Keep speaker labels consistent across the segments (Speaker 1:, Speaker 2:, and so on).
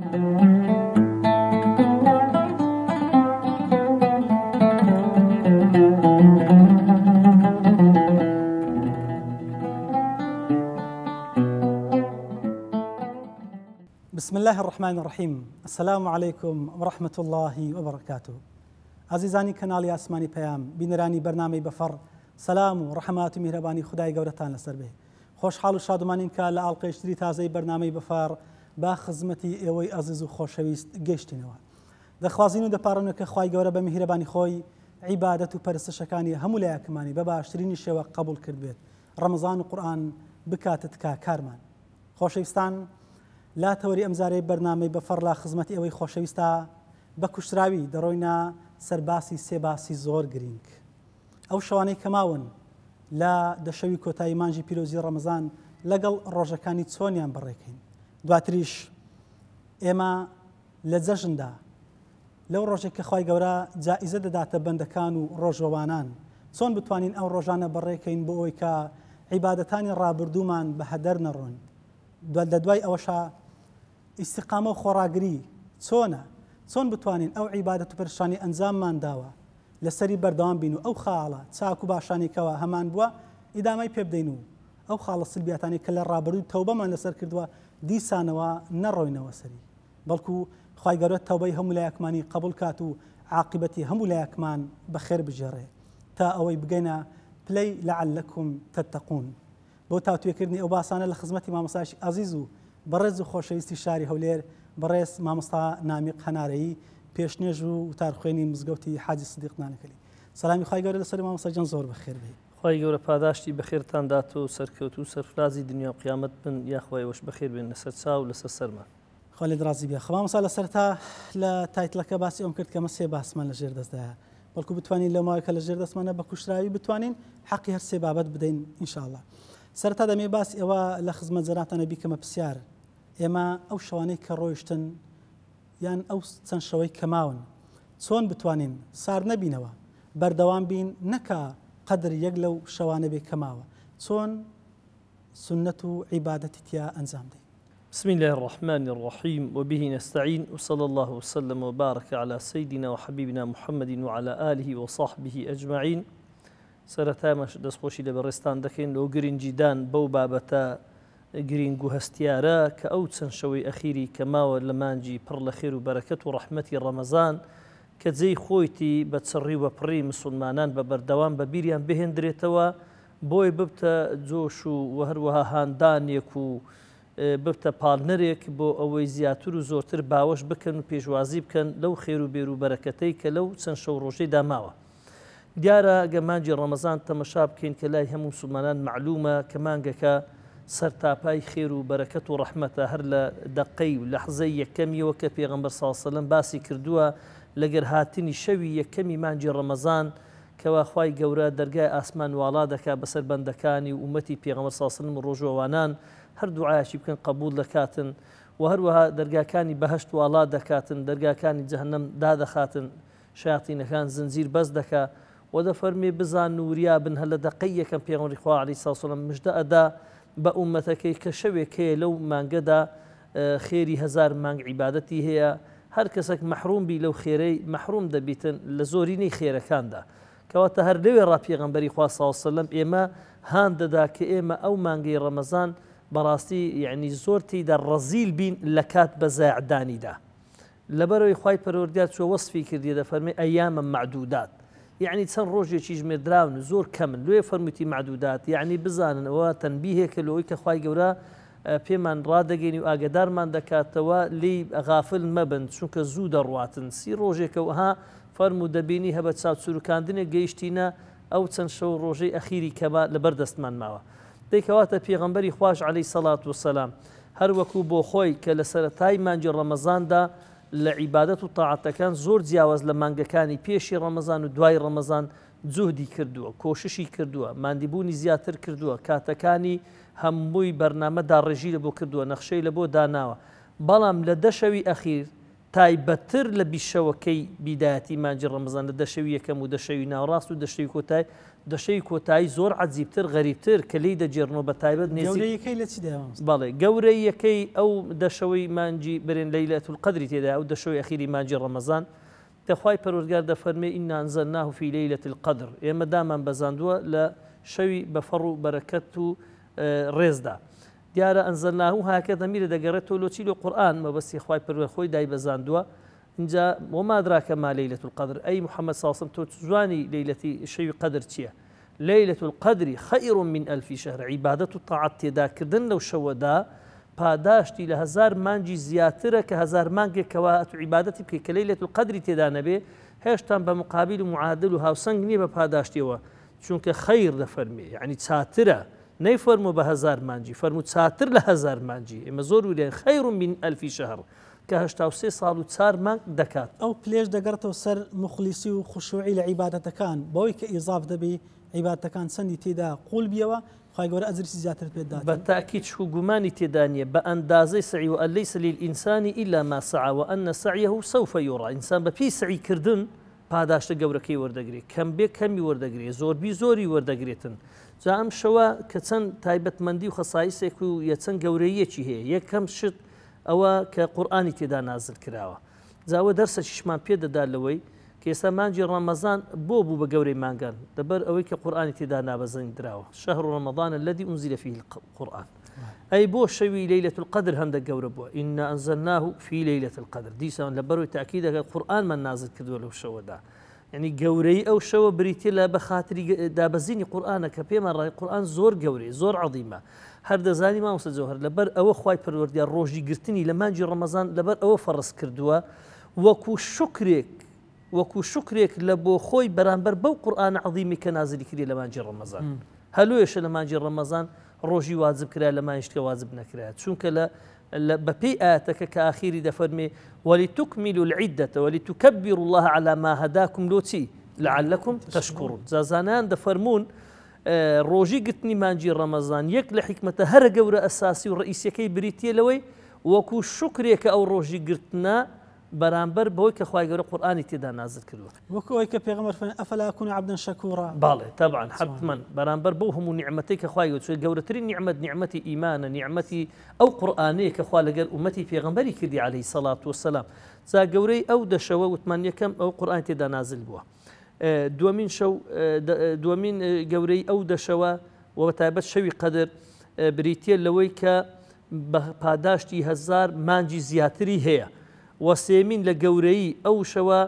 Speaker 1: بسم اللە الرحمن الرحیم السلام علیکم و رحمة اللە و بەرەکاته ئازیزانی کەناڵی ئاسمانی پەیام بینەرانی بەرنامەی بەفەڕ سەلام و ڕەحمات و میهرەبانی خودای گەورەتان لەسەر بێ خۆشحاڵ و شادومانین کە لە ئاڵقەیشتری تازەی بەرنامەی بەفەڕ بە خزمەتی ئێوەی ئەزیز و خۆشەویست گەیشتینەوە دەخوازین و دەپاڕێنەوە کە خوای گەورە بە میهرەبانی خۆی عیبادەت و پەرستشەکانی هەموو لایەکمانی بە باشترینی شێوە قەبوڵ کردبێت ڕەمەزان و قورئان بکاتە تکا کارمان خۆشەویستان لا تەوەری ئەمجارەی بەرنامەی بەفەڕ لە خزمەتی ئێوەی خۆشەویستە بە کوشتراوی دەڕۆینە سەر باسی سێ باسی زۆر گرینگ ئەو شەوانەی کە ماون لە دەشەوی کۆتایی مانگی پیرۆزی ڕەمەزان لەگەڵ ڕۆژەکانی چۆنیان بەڕێکەین دواتریش ئێمە لە جەژندا لەو ڕۆژێک کە خوای گەورە جائیزە دەداتە بەندەکان و ڕۆژوەوانان چۆن بتوانین ئەو ڕۆژانە بەڕێکەین بۆ ئەوەی کە عیبادەتانی ڕابردوومان بە هەدەر نەڕۆن لە دوای ئەوەشا ئیستیقامە و خۆڕاگری چۆنە چۆن بتوانین ئەو عیبادەت و پەرستشانەی ئەنجاممان داوە لەسەری بەردەوام بین و ئەو خاڵە چاک و باشانەی کەوا هەمان بووە ئیدامەی پێ بدەین و ئەو خاڵە سلبیاتانەی کە لە ڕابردوو تەوبەمان لەسەر کردووە دیسانەوە نەڕۆینەوە سەری بەڵکو خوای گەورە تەوبەی هەموو لایەکمانی قبوڵ کات و عاقیبەتی هەموو لایەکمان بەخێر بگێڕێ تا ئەوەی بگەینە پلەی لعلکم تتقون بۆ تاوتوێکردنی ئەو باسانە لە خزمەتی مامۆستایەکی ئازیز و بەڕێز و خۆشەویستی شاری هەولێر بەڕێز مامۆستا نامیق هەنارەیی پێشنوێژ و وتارخوێنی مزگەوتی حاجی سدیق نانەکەلی سەلامی خوای گەورە لەسەر مامۆستا گیان زۆر بەخێر بێی.
Speaker 2: خوای گەورە پاداشتی بەخێرتان دات و سەرکەوتوو و سەرفرازی دنیا و قیامەت بن یاخوا ئێوەش بەخێر بێن لەسەر چاو و لەسەر سەرمان.
Speaker 1: خوا لێت ڕازی بێ. خۆ مامۆستا لە سەرەتا لە title ەکە باسی ئەوم کرد کە ئەمە سێ باسمان لە ژێر دەستدایە بەڵکو بتوانین لەو ماوەی کە لە ژێر دەستمانە بە کوشتراوی بتوانین حەقی هەر سێ بابەت بدەین ان شاء الله. سەرەتا دەمەوێ باسی ئەوە لە خزمەت جەنابتانە بیکەمە پرسیار ئێمە ئەو شەوانەی کە ڕۆیشتن یان ئەو چەند شەوەی کە ماون چۆن بتوانین سارد نەبینەوە بەردەوام بین نەکا قەدر یەک لەو شەوانە بێ کە ماوە چۆن سوننەت و عیبادەتی تیا ئەنجام دەین.
Speaker 2: بسم اللە الرحمن الرحیم وبه نستعین وصلی اللە وسلم وبارک علی سیدنا وحبیبنا محمد وعلی آله وصحبه اجمعین سەرەتا ئێمەش دەستخۆشی لە بەڕێزتان دەکەین لۆ گرنگیدان بەو بابەتە گرینگ و هەستیارە کە ئەو چەند شەوەی ئەخیری کە ماوە لە مانگی پڕ لە خێر و بەرەکەت و ڕەحمەتی ڕەمەزان کە جێی خۆیتی بە چڕی و بە پڕی مسوڵمانان بە بەردەوام بە بیریان بهێندرێتەوە بۆی ببتە جۆش و وە هەروەها هاندانێک و ببتە پاڵنەرێک بۆ ئەوەی زیاتر و زۆرتر باوەش بکەن و پێشوازی بکەن لەو خێر و بێر و بەرەکەتەی کە لەو چەند شەو ڕۆژەیدا ماوە. دیارە گەر مانگی ڕەمەزان تەمەشا بکەین کە لای هەموو مسوڵمانان مەعلومە کە مانگەکە سەرتاپای خێر و بەرەکەت و ڕەحمەتە هەر لە دەقەی و لەحزەی یەکەمیەوە کە پێغەمبەر صلی اللە علیە وسلم باسی کردووە لەگەر هاتنی شەوی یەکەمی مانگی ڕەمەزان کەوا خوای گەورە دەرگای ئاسمان واڵا دەکات بەسەر بەندەکانی و ئومەتی پێغەمبەر صلی اللە علیە وسلم و ڕۆژوەوانان هەر دوعایەکی بکەن قبوڵ دەکاتن وە هەروەها دەرگاکانی بەهەشت واڵا دەکاتن دەرگاکانی جەهەنەم دادەخاتن شەیاتینەکان زنجیر بەس دەکا وە دەفەرموێ بزانن و وریا بن هەر لە دەقەی یەکەم پێغەمبەری خوا علیە الصلوة والسلام مژدە ئەدا بە ئومەتەکەی کە شەوێک هەیە لەو مانگەدا خێری هەزار مانگ عیبادەتی هەیە هەر کەسەک مەحروم بی لەو خێرەی مەحروم دەبیتن لە زۆرینەی خێرەکاندا کەواتە هەر لەوێ ڕا پێغەمبەری خوا صلی اللە علیە وسلم ئێمە هان دەدا کە ئێمە ئەو مانگەی ڕەمەزان بەڕاستی یعنی زۆر تێیدا ڕەزیل بین لە کات بە زایعدانیدا لەبەرئەوەی خوای پەروەردگار چوە وەسفی کردیە دەفەرمێ ایاما معدودات یەعنی چەند ڕۆژێکی ژمێردراون و زۆر کەمن لۆیە فەرموویتی معدودات یەعنی بزانن ئەوە تەنبیهێکە لۆی کە خوای گەورە پێمان ڕادەگەینی و ئاگەدارمان دەکاتەوە لێی غافل مەبن چونکە زوو دەڕواتن سی ڕۆژێکە و ها فەرموو دەبینی هە بە چاوچروکاندنێک گەیشتینە ئەو چەند شەو ڕۆژەی ئەخیری کەما لەبەر دەستمان ماوە دەی کەواتە پێغەمبەری خواش عەلەیهی سەڵات وسەلام هەر وەکو بۆ خۆی کە لە سەرەتای مانگی ڕەمەزاندا لە عیبادەت و تاعەتەکان زۆر جیاواز لە مانگەکانی پێشی ڕەمەزان و دوای ڕەمەزان جوهدی کردووە، کۆششی کردووە، ماندیبوونی زیاتر کردووە، کاتەکانی هەمووی بەرنامە داڕێژی لە بۆ کردووە، نەخشەی لە بۆ داناوە، بەڵام لە دە شەوی ئەخیر تایبەتتر لە 20 شەوەکەی بیدایەتی مانگی ڕەمەزان لە دە شەوی یەکەم و دە شەوی ناوەڕاست و دە شەوی کۆتای دە شەوی کۆتایی زۆر عەجیبتر غەریبتر کە لێی دەگێڕنەوە بە تایبەت نێزیک
Speaker 1: گەورەیەکەی لە چیدایە مامۆستا؟
Speaker 2: بەڵێ گەورەییەکەی ئەو دە شەوەی مانگی برێن لەیلەت القدری تێدایە ئەو دە شەوی ئەخیری مانگی ڕەمەزان کە خوای پەروەردگار دەفەرمێ انا انزلناه فی لیلە القدر ئێمە دامان بەزاندووە لە شەوی بەفەڕ و بەرەکەت و ڕێزدا دیارە انزلناه هاکە ضمیرە دەگەڕێتەوە لۆ چی لۆ قورئان مەبەستی خوای پەروەردگار خۆی دایبەزاندووە ئینجا وما ادراک ما ليلة القدر ئەی محمد صلی الله علیه و تۆ زوانی لەیلەتی شەوی قەدر چییە ليلة القدر خير من ألف شهر عیبادەت و تاعەت تێداکردن لەو شەوەدا پاداشتی لە هەزار مانگی زیاترە کە هەزار مانگێک کەوا ئەتو عیبادەتی بکەی کە لەیلەت القدری تێدا نەبێ هێشتان بە مقابل و معادل و هاوسەنگ نییە بە پاداشتیەوە چونکە خەیر دەفەرمێ یعنی چاترە نەیفەرموو بە هەزار مانگی فەرموو چاتر لە هەزار مانگی ئێمە زۆر وریاین خیر من ألف شهر کە 83 ساڵ و چار مانگ دەکات.
Speaker 1: ئەو پلەیەش دەگەڕێتەوە سەر موخلیسی و خشوعی لە عیبادەتەکان بەوەی کە ئیزاف دەبی عیبادەتەکان چەندی تێیدا قووڵ بیەوە خوای گەورە ئەجرێکی زیاترت پێ
Speaker 2: بە
Speaker 1: داتن.
Speaker 2: تاکید شک و گومانی تێدا نییە بە ئەندازەی سەعی وان لیس للانسان الا ما سعی وان سعیه سوف یری ئینسان بە پێی سەعی کردن پاداشتە گەورەکەی وەردەگرێ کەم بێ کەمی وەردەگرێ زۆربی زۆری وەردەگرێتن جا ئەم شەوە کە چەند تایبەتمەندی و خەسایسێک و یە چەند گەورەییەکی هەیە یەکەم شت ئەوە کە قورئانی تێدا نازل کراوە جا ئەوە دەرسەکیشمان پێ دەدا لەوەی کە ئێستا مانگی ڕەمەزان بۆ بوو بە گەورەی مانگان لەبەر ئەوەی کە قورئانی تێدا نابەزێندراوە شهر رمضان الذي أنزل فيه القرآن ئەی بۆ شەوی لەیلەت القدر هەندە گەورە بووە إنا أنزلناه في ليلة القدر دیسان لەبەرەوەی تاکید دەکات قورئانمان نازل کردووە لەو شەوەدا یعنی گەورەی ئەو شەوە بریتیە لە بە خاتری دابەزینی قورئانە کە پێمان ڕای قورئان زۆر گەورەیە زۆر عەظیمە هەر دەزانی مامۆستا جەوهەر لەبەر ئەوە خوای پەروەردگار ڕۆژی گرتنی لە مانگی ڕەمەزان لەبەر ئەوە فەڕز کردووە وەکو شوکرێک وەکو شوکرێک لە بۆ خۆی بەرامبەر بەو قورئانە عەظیمی کە نازلی کردی لە مانگی ڕەمەزان هەلۆیەشە لە مانگی ڕەمەزان ڕۆژی واجب کرا لە مانگی شتکە واجب نەکرا چونکە لە بە پێی ئایەتەکە کە ئاخیری دەفەرمێ ولتکملوا العدة ولتکبروا الله علی ما هداکم لۆ چی لعلکم تشکرون جا زانایان دەفەرموون ڕۆژی گرتنی مانگی ڕەمەزان یەک لە حیکمەتە هەرە گەورە ئەساسی و ڕئیسیەکەی بریتیە لەوەی وەکو شوکرێکە ئەو ڕۆژی گرتنە بەرامبەر بەوەی کە خوای گەورە قورئانی تێدا نازل کردووە.
Speaker 1: وەکو ئەوەی کە پێغەمبەر فەرمی، افلا اکون عبدا شکورا.
Speaker 2: بەڵێ تەبعەن حەتمەن بەرامبەر بەو هەموو نیعمەتەی کە خوای گەورە چونکە گەورەترین نیعمەت نیعمەتی ئیمانە نیعمەتی ئەو قورئانەیە کە خوا لەگەر ئومەتی پێغەمبەری کردی علیە سەڵات وسلام جا گەورەی ئەو دە شەوە وتمان یەکەم ئەو قورئانی تێدا نازل بووە دووەمین شەو دووەمین گەورەی ئەو دە شەوە و بەتایبەت شەوی قەدر بریتیە لەوەی کە بە پاداشتی هەزار مانگی زیاتری هەیە وە سێمین لە گەورەیی ئەو شەوە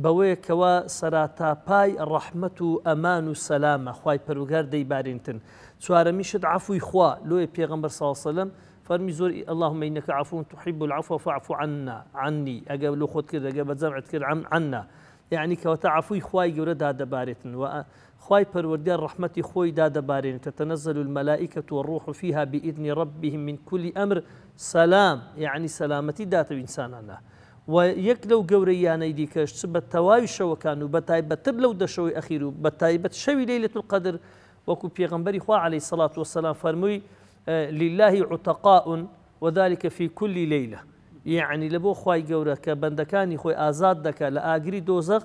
Speaker 2: بەوەیە کەوا سەراتاپای ڕەحمەت و ئەمان و سەلامە خوای پەروگار دەیبارێنتن چوارەمین شت عەفوی خوا لۆیە پێغەمبەر صلی اللە علیە وسلم فەرمی زۆر اللهم انک عفو تحب العفو فاعف عنا عني ئەگە لۆ خۆت کرد ئەگە بە جەمعت کرد عنا یەعنی کەواتە عەفوی خوای گەورە دادەبارێتن وە خوای پەروەردگار ڕەحمەتی خۆی دادەبارێنێت تتنزل الملائکە والروح فیها بإذن ربهم من كل امر سلام یەعنی سەلامەتی داتە ئینسانانە وە یەک لەو گەورەییانەی دیکەش چ بە تەواوی شەوەکان و بەتایبەتتر لەو دە شەوەی ئەخیر و بەتایبەت شەوی لەیلەت القدر وەکو پێغەمبەری خوا علیە الصلوة والسلام فەرمووی لله عتقاء وذلک فی کل لیلە یەعنی لە بۆ خوای گەورە کە بەندەکانی خۆی ئازاد دەکات لە ئاگری دۆزەخ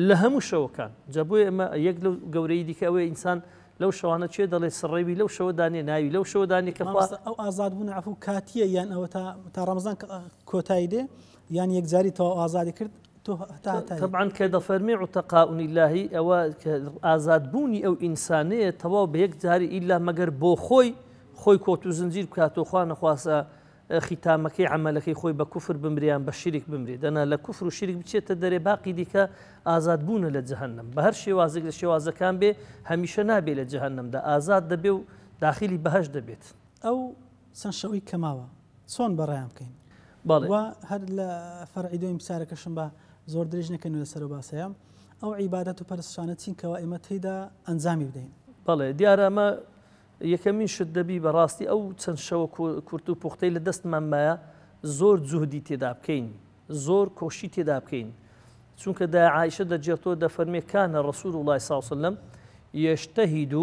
Speaker 2: لە هەموو شەوەکان جا بۆیە ئێمە یەک لەو گەورەی دیکە ئەوەیە ئینسان لەو شەوانە کێ دەڵێ سڕێوی لەو شەوەدا نیە ناوی لەو شەوەدا نیە کە خوا
Speaker 1: مامۆستا ئەو ئازادبوونە عەفو کاتییە یان ئەوە تا تا ڕەمەزان کۆتایی دێ یان یەکجاری تەواو ئازادی کرد تۆ هەتا هەتایی
Speaker 2: تەبعەن کە دەفەرمێ عتقاء لله ئەوە کە ئازادبوونی ئەو ئینسانەیە تەواو بە یەکجاری ئیلا مەگەر بۆ خۆی خۆی کۆت و زنجیر بکات و خوا نەخواستە خیتامەکەی عەمەلەکەی خۆی بە کوفر بمرێ یان بە شیرک بمرێ دەنا لە کوفر و شیرک بچێتە دەرێ باقی دیکە ئازاد بوونە لە جەهەنەم بە هەر شێوازێک لە شێوازەکان بێ هەمیشە نابێ لە جەهەنەمدا ئازاد دەبێ و داخیلی بەهەشت دەبێت.
Speaker 1: ئەو چەند شەوەی کە ماوە چۆن بەڕێیان بکەین؟
Speaker 2: بەڵێ.
Speaker 1: وە هەر لە فەرعی دووەمی پرسیارەکەشم با زۆر درێژ نەکەین و لەسەر ئەو باسەیە ئەو عیبادەت و پەرستشانە چین کەوا ئێمە تێیدا ئەنجامی بدەین؟
Speaker 2: بەڵێ دیارە ئەمە یەکەمین شت دەبی بەڕاستی ئەو چەند شەوە کورت و پوختەی لە دەستمان مایە زۆر جوهدی تێدا بکەین زۆر کۆشی تێدا بکەین چونکە دایە عائشە دەگێڕتەوە دەفەرمێ كان رسول الله صلى الله عليه وسلم يجتهد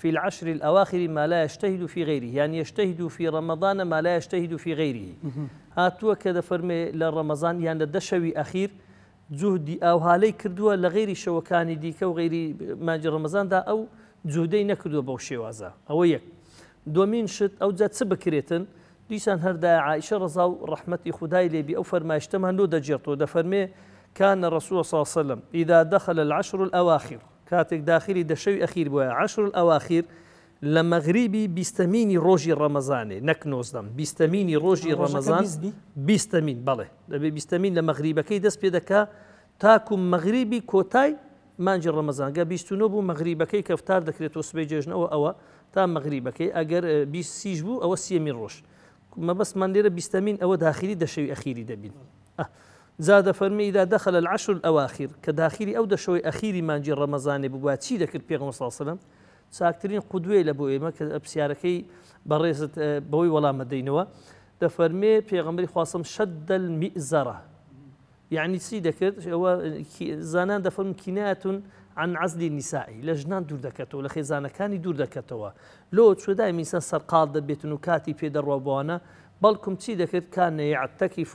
Speaker 2: في العشر الأواخر ما لا يجتهد في غيره یان يجتهد في رمضان ما لا يجتهد في غيره. هاتووە کە دەفەرمێ لە ڕەمەزان یان لە دە شەوی ئەخیر جوهدی ئاوهالەی کردووە لە غەیری شەوەکانی دیکە و غەیری مانگی ڕەمەزاندا ئەو جوهدەی نەکردووە بەو شێوازە. ئەوە یەک. دووەمین شت ئەوجا چ بکرێتن؟ دیسان هەر دایە عائیشە ڕەزا و ڕەحمەتی خودای لێ بی ئەو فەرمایشتەمان لۆ دەگێڕتەوە دەفەرمێ، کان رسول صلی الله علیه وسلم اذا دخل العشر الاواخر، کاتێک داخلی دە شەوی ئەخیر بوایە، عشر الاواخر، لە مەغریبی بیستەمینی ڕۆژی ڕەمەزانێ نەک نۆزدەم بیستەمینی ڕۆژی ڕەمەزان بیستەمین بەڵێ دەبێ بیستەمین لە مەغریبەکەی دەست پێ دەکا تاکو مەغریبی کۆتای مانگی ڕەمەزان گە 29 بوو مەغریبەکەی کە فتار دەکرێت و سبەی جێژنەوە ئەوە تا مەغریبەکەی ئەگەر 20 بوو ئەوە سیەمین ڕۆژ مەبەستمان لێرە بیستەمین ئەوە داخلی دەشەوی ئەخیری دەبین جا دەفەرمی اذا دخل العشر الاواخر کە داخلی ئەو دەشەوەی ئەخیری مانگی ڕەمەزانێ بوو چی دەکرد پێغەمبەر صلی الله علیه و سلم چاکترین قودوەیە لە بۆ ئێمە کە پرسیارەکەی بەڕێزت بەوەی وەڵام ئەدەینەوە دەفەرمێ پێغەمبەری خوا صم شد المئزرە یعنی چی دەکرد ئەوە زانان دەفەرمون کینایەتون عن عزل النساء لە ژنان دوور دەکەتەوە لە خێزانەکانی دوور دەکەتەوە لۆ چۆدای میسان سەرقاڵ دەبێتن و کاتی پێ دەڕوا بۆوانە بەڵکم چی دەکرد کان يعتكف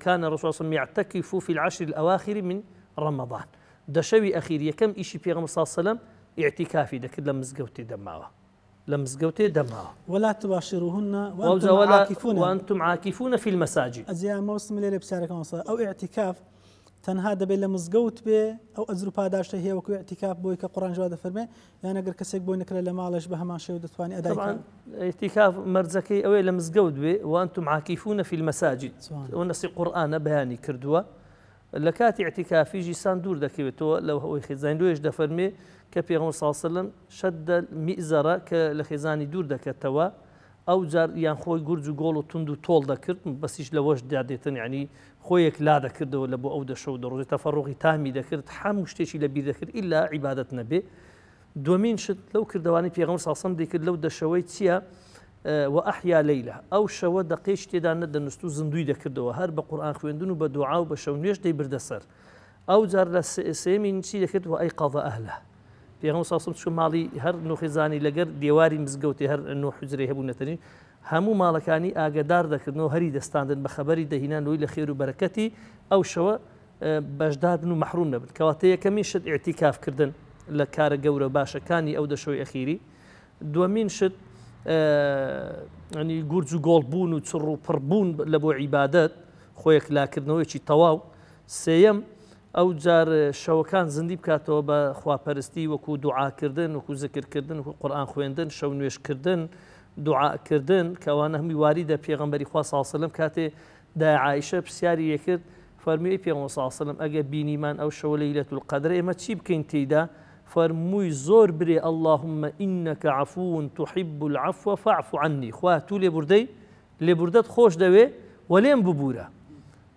Speaker 2: كان الرسول صلى الله عليه وسلم يعتكف في العشر الأواخر من رمضان دە شەوی ئەخیر یەکەم ئیشی پێغەمبەر صلی اللە علیە وسلم ئیعتیکافی دەکرد لە مزگەوتێ دەماوە لە مزگەوتێ دەماوە.
Speaker 1: ولا تباشروهن وانتم عاکفون
Speaker 2: وانتم عاکفون فی المساجد.
Speaker 1: ئەجێ مەبەستم لێرە پرسیارەکەم مامۆستا ئەو ئیعتیکاف تەنها دەبێت لە مزگەوت بێ ئەو ئەجر و پاداشتە هەیە وەکو ئیعتیکاف بۆی کە قورئان وا دەفەرمێ یان ئەگەر کەسێک بۆی نەکرا لە ماڵێش بە هەمان شێوە دەتوانێ ئەدای
Speaker 2: طبعا ئیعتیکاف مەرجەکەی ئەوەیە لە مزگەوت بێ وانتم عاکفون فی المساجد ئەو نەسی قورئانە بەیانی کردووە لە کاتی ئیعتیکافیش ئینسان دوور دەکەوێتەوە لە ئەوەی خێزانی لۆیش دەفەرمێ کە پێغەمبەر صلی اللە علیە وسلم شد المئزرە کە لە خێزانی دوور دەکەتەوە ئەو جار یان خۆی گورج و گۆڵ و توند و تۆڵ دەکرد بەسیش لەوەش دادێتن یعنی خۆیەک لا دەکردەوە لە بۆ ئەو دەشە و دەڕۆژێ تەفەڕوغی تامی دەکرد هەموو شتێکی لە بیر دەکرد ئیلا عیبادەت نەبێ دووەمین شت لەو کردەوانەی پێغەمبەر صلی اللە علیە وسلم دەیکرد لەو دەشەوەی چییە؟ وأحیا لیلە ئەو شەوە دەقێکی تێدا نەدەنووست و زیندووی دەکردەوە هەر بە قورئان خوێندن و بە دوعا و بە شەو نوێژ دەیبردە سەر ئەو جار لە سێمین چی دەکرد وأیقظ أهله پێغەمبەر صلی اللە علیە وسلم چوو ماڵی هەر نۆخێزانی لەگەر دێواری مزگەوتێ هەر نۆ حوجرەی هەبوو نەتەنی هەموو ماڵەکانی ئاگەدار دەکردنەوە هەری دەستاندن بە خەبەری دەهینان لۆی لە خێر و بەرەکەتی ئەو شەوە بەشدار بن و مەحروم نەبن کەواتە یەکەمین شت ئیعتیکاف کردن لە کارە گەورە باشەکانی ئەو دەشەوەی ئەخیری دووەمین شت ینی گورج و گۆڵ بوون و چڕ و پڕ بوون لە بۆ عیبادەت خۆیەک لاکردنەوەیکی تەواو سێیەم ئەو جار شەوەکان زیندی بکاتەوە بە خواپەرستی وەکو دوعاکردن وەکو زکرکردن وەکو قورئان خوێندن شەو نوێژکردن دوعاکردن کەوانە هەمووی واریدە پێغەمبەری خوا صلی الله علیه و سلم کاتێ دایە عائیشە پرسیاری لێکرد فەرمووی ئەی پێغەمبەر صلی اللە علیە وسلم ئەگەر بینیمان ئەو شەوە لەیلەت القەدرە ئێمە چی بکەین تێیدا؟ فەرمووی زۆر برێ اللهم انک عفو تحب العفو فاعف عنی خوایە تو لێبوردەی لێبوردەت خۆش دەوێ و لێم ببورە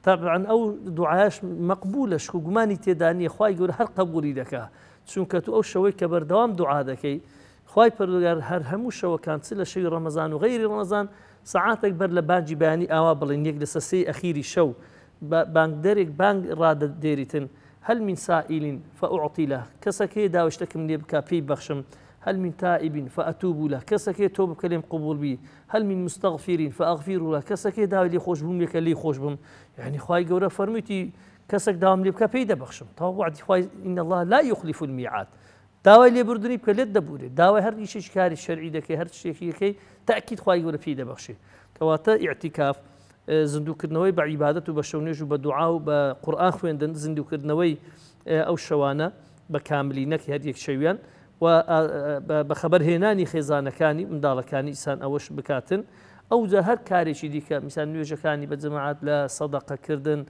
Speaker 2: طبعا ئەو دوعایش مەقبولە شک و گومانی تێدا نییە خوای گەورە هەر قەبولی دەکا چونکە تو ئەو شەوەی کە بەردەوام دوعا دەکەی خوای پەروەردگار هەر هەموو شەوەکان چ لە شەوی ڕەمەزان و غەیری ڕەمەزان سەعاتێک بەر لە بانگی بەیانی ئاوا بڵێن یەک لەسەر سێی ئەخیری شەو بە بانگدەرێک بانگ ڕادەدێریتن هل من سائل فأعطي له کەسەک هەیە داوای شتەکم لێ بکا پێی بەخشم هل من تائب فأتوب له کەسەک هەیە تۆبە بکە لێم قبوڵ بی هل من مستغفر فأغفر له کەسەک هەیە داوای لێخۆشبوون لێ کە لێی خۆش بم یعنی خوای گەورە فەرموویتی کەسەک داوام لێ بکا پێی دەبەخشم تەواو وەعدی خوای إن الله لا يخلف الميعاد داوای لێبوردنی بکە لێت دەبورێت داوای هەر ئیشێکی کاری شەرعی دەکەی هەر شتێکی دەکەی تاکید خوای گەورە پێی دەبەخشێ کەواتە ئیعتیکاف زیندووکردنەوەی بە عیبادەت و بە شەونێژ و بە دوعا و بە قورئان خوێندن زیندووکردنەوەی ئەو شەوانە بە کاملی نەک هەر یەک شەویان و بە خەبەرهێنانی خێزانەکانی منداڵەکانی ئیسان ئەوەش بکاتن ئەوجا هەر کارێکی دیکە میسان نوێژەکانی بە جەماعەت لە سەدەقەکردن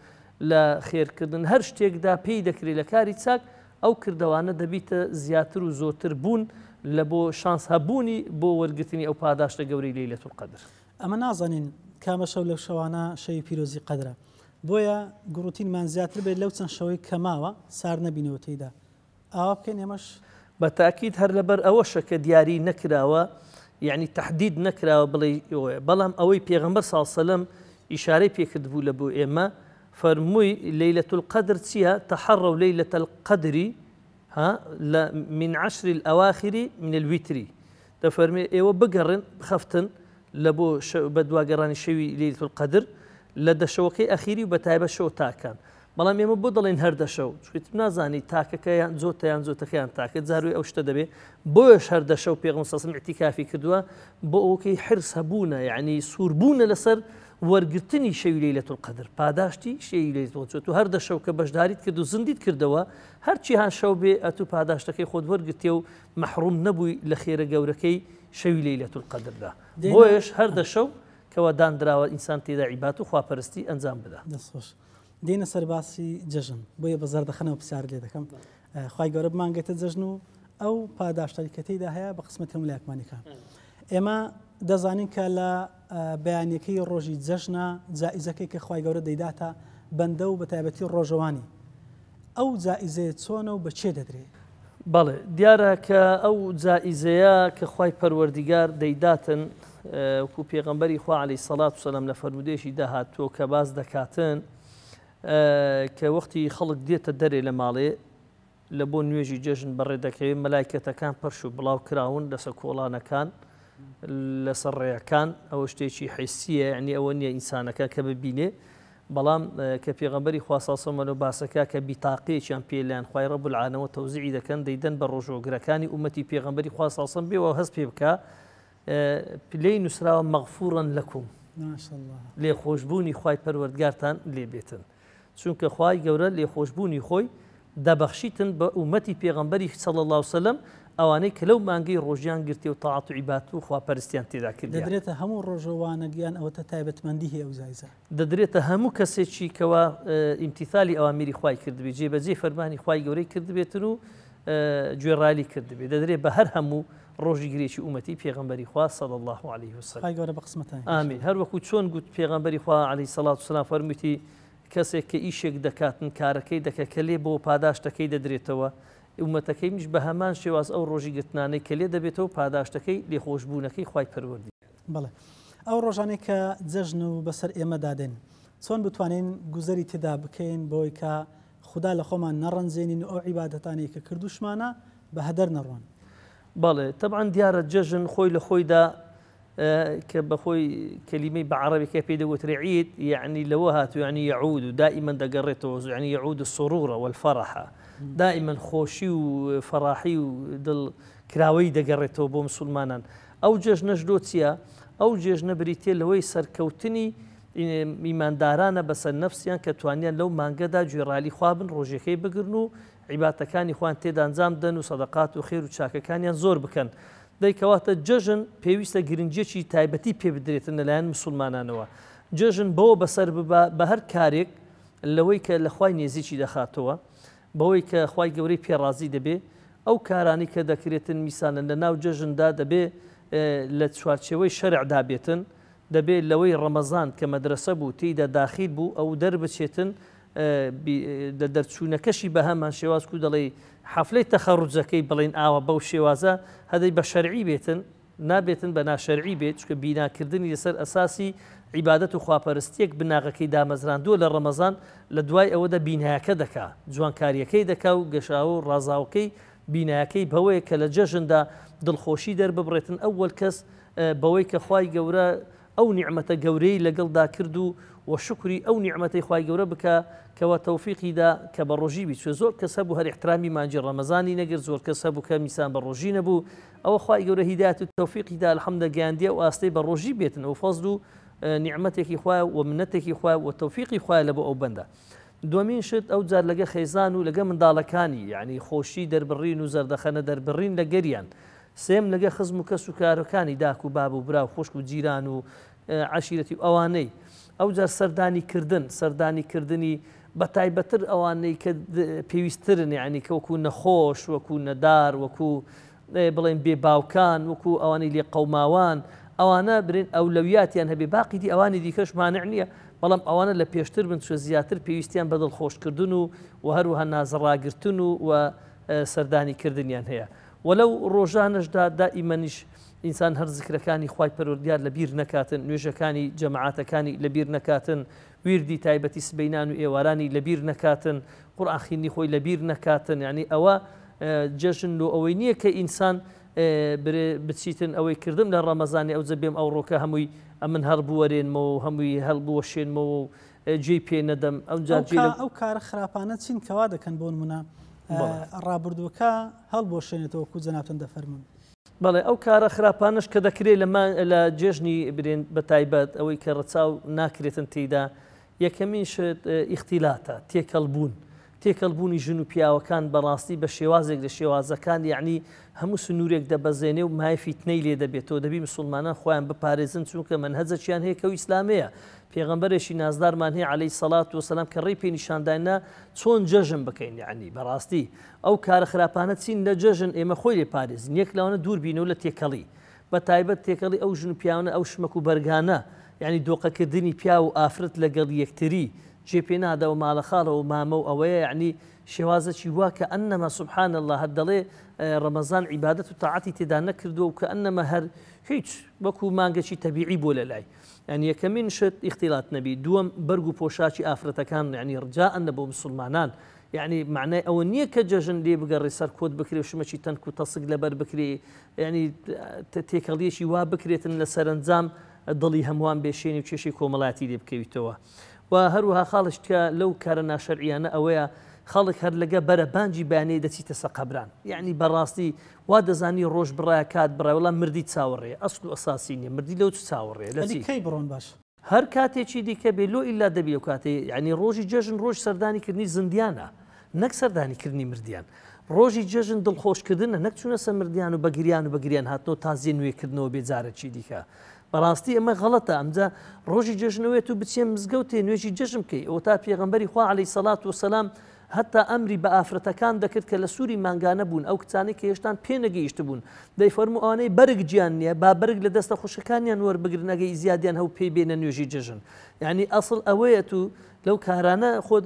Speaker 2: لە خێرکردن هەر شتێکدا پێی دەکرێت لە کاری چاک ئەو کردەوانە دەبیتە زیاتر و زۆرتر بوون لە بۆ شانس هەبوونی بۆ وەرگرتنی ئەو پاداشتە گەورەی لەیلەت القدر.
Speaker 1: ئەمە نازانین کامە شەو لەو شەوانە شەوی پیرۆزی قەدرە بۆیە گوڕوتینمان زیاتر بێت لەو چەند شەوەی کە ماوە سارد نەبینەوە تێیدا ئاوا بکەین ئێمەش.
Speaker 2: بە تاکید هەر لەبەر ئەوەشە کە دیاری نەکراوە یەعنی تەحدید نەکراوە بڵێی ئەوەیە بەڵام ئەوەی پێغەمبەر صلی اللە علیە وسلم ئیشارەی پێکردبوو لە بۆ ئێمە فەرمووی، لەیلە القدر چیە؟ تحروا لیلە القدر ها لە من عشر الاواخر من الوتر دەفەرموێ ئێوە بگەڕێن بخەفتن لە بۆ بەدواگەڕانی شەوی لەیلە القدر لە دە شەوەکەی ئەخیری و بە تایبەت شەو تاکان. بەڵام ئێمە بۆ دەڵێین هەر دە شەو؟ چونکە تۆ نازانی تاکەکە یان جۆتە یان جۆتەکە یان تاکە، جاروێ ئەو شتە دەبێ. بۆیەش هەر دە شەو پێغەمبەر صلی اللە علیه و سلم ئیعتیکافی کردووە بۆ ئەوەی حرص هەبوونە، یعنی سووربوونە لەسەر وەرگرتنی شەوی لەیلەت القدر، پاداشتی شەوی لەیلەت القدر. تۆ هەر دە شەو کە بەشداریت کرد و زندیت کردەوە، هەرچی هان شەو بێ ئەتوو پاداشتەکەی خۆت وەرگرتیە و مەحڕوم نەبووی لە خێرە گەورەکەی شەوی لەیلەت القدردا. بۆیەش هەر دە شەو کەوا داندراوە ئینسان تێدا عیبات و خواپەرستی ئەنجام بدا.
Speaker 1: دەست خۆش. دێینە سەر باسی جەژن بۆیە بە زەردەخەنەوە پرسیارت لێ دەکەم خوای گەورە بمانگەێتە جەژن و ئەو پاداشتەی کە تێیدا هەیە بە قسمەتی هەموو لایەکمانی کە ئێمە دەزانین کە لە بەیانەکەی ڕۆژی جەژنە جائزەکەی کە خوای گەورە دەیداتە بەندە و بە تایبەتی ڕۆژەوانی ئەو جائزەیە چۆنە و بە کێ دەدرێ؟
Speaker 2: بەڵێ دیارە کە ئەو جائیزەیە کە خوای پەروەردیگار دەیداتن وەکو پێغەمبەری خوا عەلەیهی سەڵات و سەلام لە فەرموودەیەکی دا هاتووە کە باس دەکاتن کە وەختی خەڵک دێتە دەرێ لە ماڵێ لە بۆ نوێژی جەژن بەڕێ دەکەوێت مەلایکەتەکان پەرش و بڵاو کراون لەسەر کۆڵانەکان لەسەر ڕێیەکان ئەوە شتێکی حیسیە یعنی ئەوە نییە ئینسانەکە کە ببینێ بەڵام کە پێغەمبەری خوا صلی اللە علیە و باسەکە کە بیتاقەیەکیان پێ لایەن خوای رب العالمەوە تەوزیعی دەکەن دەیدەن بە ڕۆژوەگرەکانی ئومەتی پێغەمبەری خوا صلی اللە علیە و بێ وە هەست پێ بکا لێی نووسراوە مغفورا لکم لێخۆشبوونی خوای پەروەردگارتان لێ بێتن چونکە خوای گەورە لێخۆشبوونی خۆی دەبەخشیتن بە ئومەتی پێغەمبەری صلی اللە وسلم ئەوانەی کە لەو مانگەی ڕۆژیان گرتێ و تاعەت و عیبادەت و خواپەرستیان تێدا کردیە.
Speaker 1: دەدرێتە هەموو ڕۆژەوانەک یان ئەوەتە تایبەتمەندی هەیە ئەو جایزە؟
Speaker 2: دەدرێتە هەموو کەسێکی کەوا ئیمتیثالی ئەوامیری خوای کردبێ، جێبەجێی فەرمانی خوای گەورەی کردبێتن و گوێڕایەلی کردبێ، دەدرێ بە هەر هەموو ڕۆژی گرێکی ئومەتی پێغەمبەری خوا صلی اللە علیه وسلم.
Speaker 1: خوای گەورە بە قسمەتانی
Speaker 2: بکات. ئامین. هەر وەکو چۆن گوت پێغەمبەری خوا علیه الصلوة والسلام فەرموویتی کەسێک کە ئیشێک دەکاتن کارەکەی دەکە کە لێ بۆ پاداشتەکەی دەدرێتەوە، ئومەتەکەیمیش بە هەمان شێواز ئەو ڕۆژی گرتنانەی کە لێ دەبێتەوە پاداشتەکەی لێخۆشبوونەکەی خوای پەروەردی.
Speaker 1: بەڵێ ئەو ڕۆژانەی کە جەژن و بەسەر ئێمەدا دێن چۆن بتوانین گوزەری تێدا بکەین بەوەی کە خودا لە خۆمان نەڕەنجێنین و ئەو عیبادەتانەی کە کردوشمانە بە هەدەر نەڕۆن؟
Speaker 2: بەڵێ تەبعەن دیارە جەژن خۆی لە خۆیدا کە بەخۆی کەلیمەی بە عەڕەبیەکە پێی دەگوترێ عید یعنی لەوە هاتوو یعنی یعود و دائما دەگەڕێتەوە یعنی یعود السرور والفرح دائما خۆشی و فەراحی و دڵ کراوەی دەگەڕێتەوە بۆ مسلمانان ئەو جەژنەش لۆ چییە؟ ئەو جێژنە بریتیە لەوەی سەرکەوتنی ئیماندارانە بەسەر نەفسیان کە توانیان لەو مانگەدا گوێڕالی خوا بن ڕۆژەکەی بگرن و عیباتەکانی خۆیان تێدا ئەنجام بدەن و سەدەقات و خێر و چاکەکانیان زۆر بکەن. دەی کەواتە جەژن پێویستە گرنگیەکی تایبەتی پێ بدرێتن لەلایەن مسوڵمانانەوە. جەژن بەوە بەسەر ببا بە هەر کارێک لەوەی کە لە خوای نێزیکی دەخاتەوە، بەوەی کە خوای گەورەی پێ ڕازی دەبێ، ئەو کارانەی کە دەکرێتن میسالەن لە ناو جەژندا دەبێ لە چوارچێوەی شەرعدا بێتن، دەبێ لەوەی ڕەمەزان کە مەدرەسە بوو تێیدا داخیل بوو ئەو دەربچێتن لە دەرچوونەکەشی بە هەمان شێواز کو دەڵێی حەفلەی تەخەڕوجەکەی بڵێین ئاوا بەو شێوازە هەدەی بە شەرعی بێتن نابێتن بە ناشەرعی بێت چونکە بیناکردنی لەسەر ئەساسی عیبادەت و خواپەرستیەک بناغەکەی دامەزراندووە لە ڕەمەزان لە دوای ئەوەدا بینایەکە دەکا جوانکاریەکەی دەکا و گەشاوە و ڕازاوەکەی بینایەکەی بەوەیە کە لە جەژندا دڵخۆشی دەرببڕێتن ئەوەل کەس بەوەی کە خوای گەورە ئەو نیعمەتە گەورەی لەگەڵدا کرد و وە شوکری ئەو نیعمەتەی خوای گەورە بکە کەوا تەوفیقی دا کە بە ڕۆژی بی چوە زۆر کەس هەبوو هەر ئیحترامی مانگی ڕەمەزانی نەگرت زۆر کەس هەبوو کە میسان بە ڕۆژی نەبوو ئەوە خوای گەورە هیدایەت و تەوفیقی دا الحمد گەیاندیە ئەو ئاستەی بە ڕۆژی بێتن ئەو فەزل و نیعمەتێکی خوایە و منەتێکی خوایە و تەوفیقی خوایە لە بۆ ئەو بەندە دووەمین شت ئەو جار لەگە خێزان و لەگە منداڵەکانی یعنی خۆشی دەربڕین و زەردەخەنە دەربڕین لەگەریان سێیەم لەگە خزم و کەس و کارەکانی داک و باب و برا و خوشک و جیران و عەشیرەتی و ئەوانەی ئەوجار سەردانی کردن سەردانی کردنی بە تایبەتر ئەوانەی کە پێویستترن یعنی کە وەکو نەخۆش وەکو نەدار وەکو بڵێن بێ باوکان وەکو ئەوانەی لێ قەوماوان ئەوانە برێن ئەولەویاتیان هەبێ باقی دی ئەوانی دیکەش مانع نییە بەڵام ئەوانە لە پێشتر بن چوە زیاتر پێویستیان بە دڵخۆشکردن و و هەروەها نازڕاگرتن و و سەردانی کردنیان هەیە وە لەو ڕۆژانەشدا دائیمەنیش ئینسان هەر زکرەکانی خوای پەروەردگار لە بیر نەکاتن، نوێژەکانی جەماعەتەکانی لە بیر نەکاتن، ویردی تایبەتی سبەینان و ئێوارانی لە بیر نەکاتن، قورئان خیندنی خۆی لە بیر نەکاتن، یانی ئەوە جەژن لۆ ئەوەی نییە کە ئینسان برێ بچیتن ئەوەی کردم لە ڕەمەزانی ئەوجە بێم ئەوڕۆکە هەمووی ئەمن هەڵبوەرێنمەوە و هەمووی هەڵبوەشێنمەوە و جێی پێ نەدەم ئەوجا جێ لە.
Speaker 1: ئەو کارە خراپانە چین کەوا دەکەن بۆ نمونە ڕابردووەکە هەڵبوەشێنێتەوە وەکو جەنابتان دەفەرموون؟
Speaker 2: بەڵێ ئەو کارە خراپانەش کە دەکرێت لە لە جێژنی برێن بە تایبەت ئەوەی کە ڕەچاو ناکرێتن تێیدا یەکەمین شت ئیختیلاتە، تێکەڵ بوون، تێکەڵ بوونی ژن و پیاوەکان بەڕاستی بە شێوازێک لە شێوازەکان یەعنی هەموو سنوورێک دەبەزێنێ و مایە فیتنەی لێ دەبێتەوە دەبی مسوڵمانان خۆیان بپارێزن چونکە مەنهەجەکیان هەیە کە ئەو ئیسلامەیە پێغەمبەرێکی نازدارمان هەیە عەلەیهی سەڵات وسەلام کە ڕێی پێ نیشانداینە چۆن جەژن بکەین یەعنی بەڕاستی ئەو کارە خراپانە چین لە جەژن ئێمە خۆی لێ پارێزین یەک لەوانە دوور بینەوە لە تێکەڵی بە تایبەت تێکەڵی ئەو ژن و پیاوانە ئەو شمەک و بەرگانە یانی دۆقە کردنی پیاو و ئافرەت لەگەڵ یەکتری جێ پێ نادا و ماڵە خاڵە و مامە و ئەوەیە یانی شێوازەکی وا کە ئەنەما سبحان اللە هەر دەڵێ ڕەمەزان عیبادەت و تاعەتی تێدا نەکردووە و کە ئەنەما هەر هیچ وەکو مانگەکی تەبیعی بۆ لەلای یانی یەکەمین شت ئیختیلات نەبی دووەم بەرگ و پۆشاکی ئافرەتەکان یانی ڕجاء بۆ مسوڵمانان یەعنی مەعنای ئەوە نییە کە جەژن لێ بگەڕێ سەر کۆت بکرێ و شمەکی تەنک و تەسک لەبەر بکرێ یەعنی تێکەڵیەکی وا بکرێتن لە سەرەنجام دڵی هەمووان بێشێنی و کێشەی کۆمەڵایەتی لێ بکەویتەوە و هەروەها خاڵش کە لەو کارە ناشەرعیانە ئەوەیە خەڵک هەر لەگە بەرە بانجی بەیانەی دەچیتە سەر قەبران یەعنی بەڕاستی وا دەزانی ڕۆژ بڕایە کات بڕای وەڵا مردی چاوەڕێ ئەسڵ و ئەساسی نییە مردی لەو چ چاوەڕێ لە
Speaker 1: چی کەی بڕۆن باش
Speaker 2: هەر کاتێکی دیکە بێ لۆ ئیلا دەبی ئەو کاتەی یانی ڕۆژی جەژن ڕۆژ سەردانی کردنی زیندیانە نەک سەردانی کردنی مردیان ڕۆژی جەژن دڵخۆش کردنە نەک چونە سەر مردیان و بەگریان و بەگریان هاتنەوە تازیە نوێ کردنەوە بێ جارەکی دیکە بەڕاستی ئەمە غەڵەتە ئەمجا ڕۆژی جەژنەوەێت و بچێ مزگەوتێ نوێژی جەژن بکەی ئەوە تا پێغەمبەری خوا عەلەیهی سەڵات وسەلام هەتا ئەمری بە ئافرەتەکان دەکرد کە لە سوری مانگانە بوون، ئەو کچانەی کە هێشتان پێ نەگەیشتبوون، دەیفەرموو ئەوانەی بەرگ جیان نیە با بەرگ لە دەستە خوشکەکانیان وەربگرن ئەگە ئیزیادیان هەبوو پێی بێنە نوێژی جەژن. یانی ئەسڵ ئەوەیە تو لەو کارانە خۆت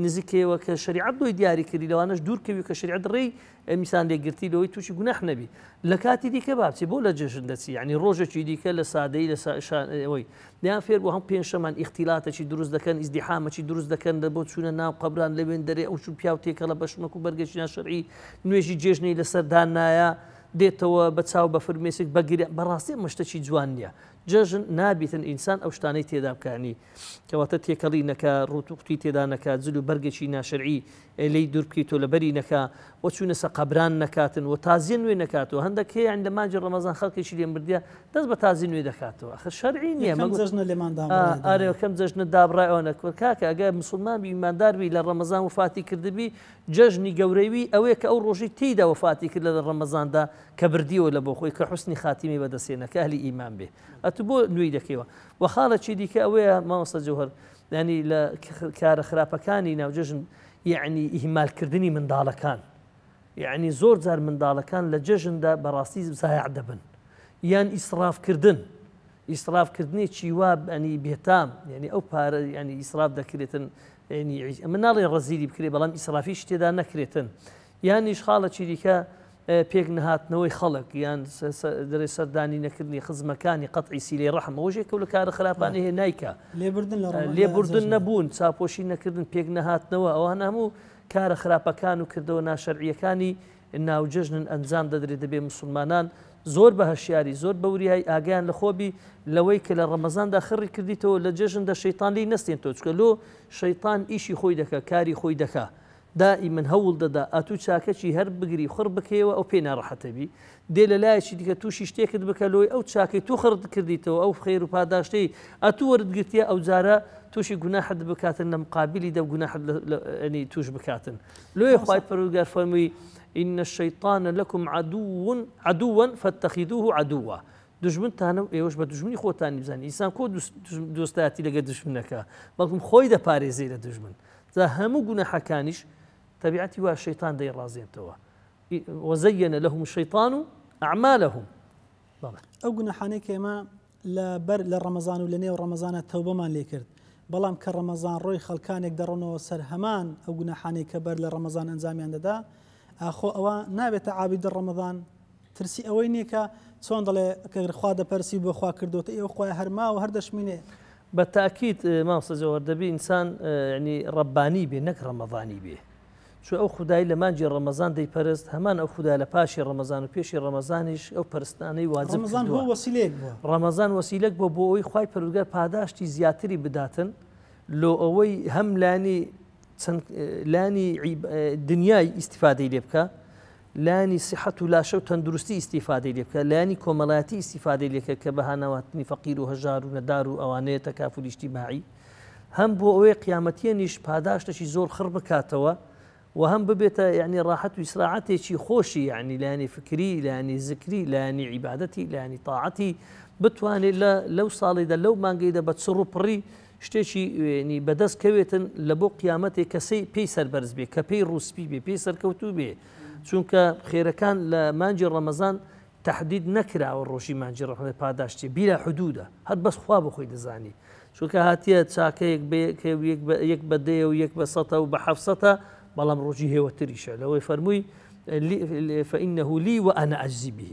Speaker 2: نزیک کەیەوە کە شەریعەت بۆی دیاری کردی لەوانەش دوور کەوی کە شەریعەت ڕێی میسان لێ گرتی لەوەی تووشی گوناح نەبی لە کاتی دیکە با بچی بۆ لە جەژن دەچی یعنی ڕۆژێکی دیکە لە سادەی لە ئەوەی دیان فێر بوو هەم پێنجشەمان ئیختیلاتەکی دروست دەکەن ئیزدیحامەکی دروست دەکەن لە بۆ چوونە ناو قەبران لەوێن دەرێ ئەو چوو پیاو تێکەڵە بەشمەک و بەرگەکی ناشەرعی نوێژی جێژنەی لەسەر دانایە دێتەوە بە چاو بە فرمێسک بەگرێ بەڕاستی ئەمە شتەکی جوان نییە جەژن نابیتن ئینسان ئەو شتانەی تێدا بکانی کەواتە تێکەڵی نەکا ڕوت و قوتی تێدا نەکا جل و بەرگێکی ناشەرعی لێی دوور بکەیتەوە لەبەری نەکا و چوونە سەر قەبران نەکاتن و تازیە نوێ نەکاتەوە هەندێک هەیە یانی لە مانگی ڕەمەزان خەڵکێکی لێ مردیە دەست بە تازی نوێ دەکاتەوە ئەخر شەرعی نییە
Speaker 1: یەکەم جەژنە لێمان دابڕای
Speaker 2: ئارێ یەکەم جەژنە دابڕای ئەوە نەکرد کاکە ئەگەر مسلمان بی ئیماندار بی لە ڕەمەزان وفاتی کردبی جەژنی گەورەوی ئەوەیە کە ئەو ڕۆژەی تێیدا وفاتی کرد لە ڕەمەزاندا کە بردیەوە لە بۆ خۆی کە حوسنی خاتیمەی بەدەستهێنا کە ئەهلی ئیمان بێ ئەتوو بۆ نوێی دەکەیەوە وە خاڵێکی دیکە ئەوەیە مامۆستا جەوهەر یانی لە کارە خراپەکانی ناو جەژن یەعنی ئیهمال کردنی منداڵەکان یەعنی زۆر جار منداڵەکان لە جەژندا بەڕاستی زایع دەبن یان ئیسراف کردن ئیسراف کردنێکی وا ئەنی بێتام یعنی ئەو پارە ینی ئیسراف دەکرێتن ینی ئەمە ناڵێ ڕەزیلی بکرێ بەڵام ئیسرافیش تێدا نەکرێتن یانیش خاڵەکی دیکە پێک نەهاتنەوەی خەڵک یان دەرێ سەردانی نەکردنی خزمەکانی قەتعی سیلەی ڕەحم ئەوەش یەکە لە کارە خراپانەی هەیە نایکا
Speaker 1: لێبوردن لە ڕەمەزان
Speaker 2: لێبوردن نەبوون چاپۆشی نەکردن پێک نەهاتنەوە ئەوانە هەموو کارە خراپەکان و کردەوە ناشەرعیەکانی ناوجەژنن ئەنجام دەدرێت دەبێ مسلمانان زۆر بە هەشیاری زۆر بە وریایی ئاگیان لە خۆبی لەوەی کە لە ڕەمەزاندا خڕی کردیتەوە لە جەژندا شەیتان لێی نەستێنتەوە چونکە لۆ شەیتان ئیشی خۆی دەکا کاری خۆی دەکا دائیمەن هەوڵ دەدا ئەتوو چاکەکی هەر بگری خڕ بکەیەوە ئەو پێی ناڕەحەتە بی دێ لە لایەکی دیکە تووشی شتێکت بکە لۆی ئەو چاکەی تو خڕت کردیتەوە ئەو خێر و پاداشتەی ئەتوو وەرت گرتیە ئەو جارە تووشی گوناحت بکاتن لە مقابلی دە گوناحت ینی تووش بکاتن لۆیە خوای پەروەردگار فەرمووی إن الشيطان لكم عدو عدوا فاتخذوه عدوا دوژمنتانە و ئێوەش بە دوژمنی خۆتانی بزانن ئینسان کۆ دۆستایەتی لەگەر دوژمنەکە بەڵکم خۆی دەپارێزێ لە دوژمن جا هەموو گوناحەکانیش تەبیعەتی وا شەیتان دەیڕازێنتەوە وزین لهم الشیطان اعمالهم
Speaker 1: بەڵێ. ئەو گوناحانەی کە ئێمە لە بەر لە ڕەمەزان و لە نێو ڕەمەزانە تەوبەمان لێ کرد بەڵام کە ڕەمەزان ڕۆی خەڵکانێک دەڕۆنەوە سەر هەمان ئەو گوناحانەی کە بەر لە ڕەمەزان ئەنجامیان دەدا ئاخۆ ئەوە نابێتە عابید ڕەمەزان ترسی ئەوەی نییە کە چۆن دەڵێ کە خوا دەپەرسی بۆ خوا کردۆتە ئێوە خوای هەر ماوە هەر دەشمینێ.
Speaker 2: بە تاکید مامۆستا جەوهەر دەبێ ئینسان یانی ڕەبانی بێ نەک ڕەمەزانی بێ. چون ئەو خودای لە مانگی ڕەمەزان دەیپەرست هەمان ئەو خودا لە پاشی ڕەمەزان و پێشی ڕەمەزانیش ئەو پەرستنانەی واجب
Speaker 1: ڕەمەزان
Speaker 2: کردووە.
Speaker 1: بۆ وەسیلەیەک بووە.
Speaker 2: ڕەمەزان وەسیلەک بووە بۆ ئەوەی خوای پەروەردگار پاداشتی زیاتری بداتن لۆ ئەوەی هەم لانی چەند لانی دنیای ئیستیفادەی لێ بکا لایەنی سیحەت و لاشە و تەندروستی ئیستیفادەی لێ بکا لایەنی کۆمەڵایەتی ئیستیفادەی لێ کە کە بە هاناواتنی فەقیر و هەژار و نەدار و ئەوانەیە تەکافولی ئیجتیماعی هەم بۆ ئەوەی قیامەتیەنیش پاداشتێکی زۆر خڕ بکاتەوە و هەم ببێتە یعنی ڕاحەت و ئیسراعەتێکی خۆشی یعنی لایەنی فکری لایەنی زکری لایەنی عیبادەتی لایەنی تاعەتی بتوانێت لە لەو ساڵیدا لەو مانگەیدا بە چڕ و پڕی شتێکی ینی بەدەست کەوێتن لە بۆ قیامەتێک کەسەی پێی سەربەرز بێ کە پێی ڕووسپی بێ پێی سەرکەوتوو بێ چونکە خێرەکان لە مانگی ڕەمەزان تەحدید نەکراوە ڕۆژی مانگی ڕەمەزان پاداشتی بیلا حدودە هەر بەس خوا بۆ خۆی دەزانی چونکە هاتیە چاکەیەک یەک بە دەیە و یەک بە سەتە و بە حەفسەتە بەڵام ڕۆژی هێوەتریشە لەوەی فەرمووی فإنه لي وأنا أجزي به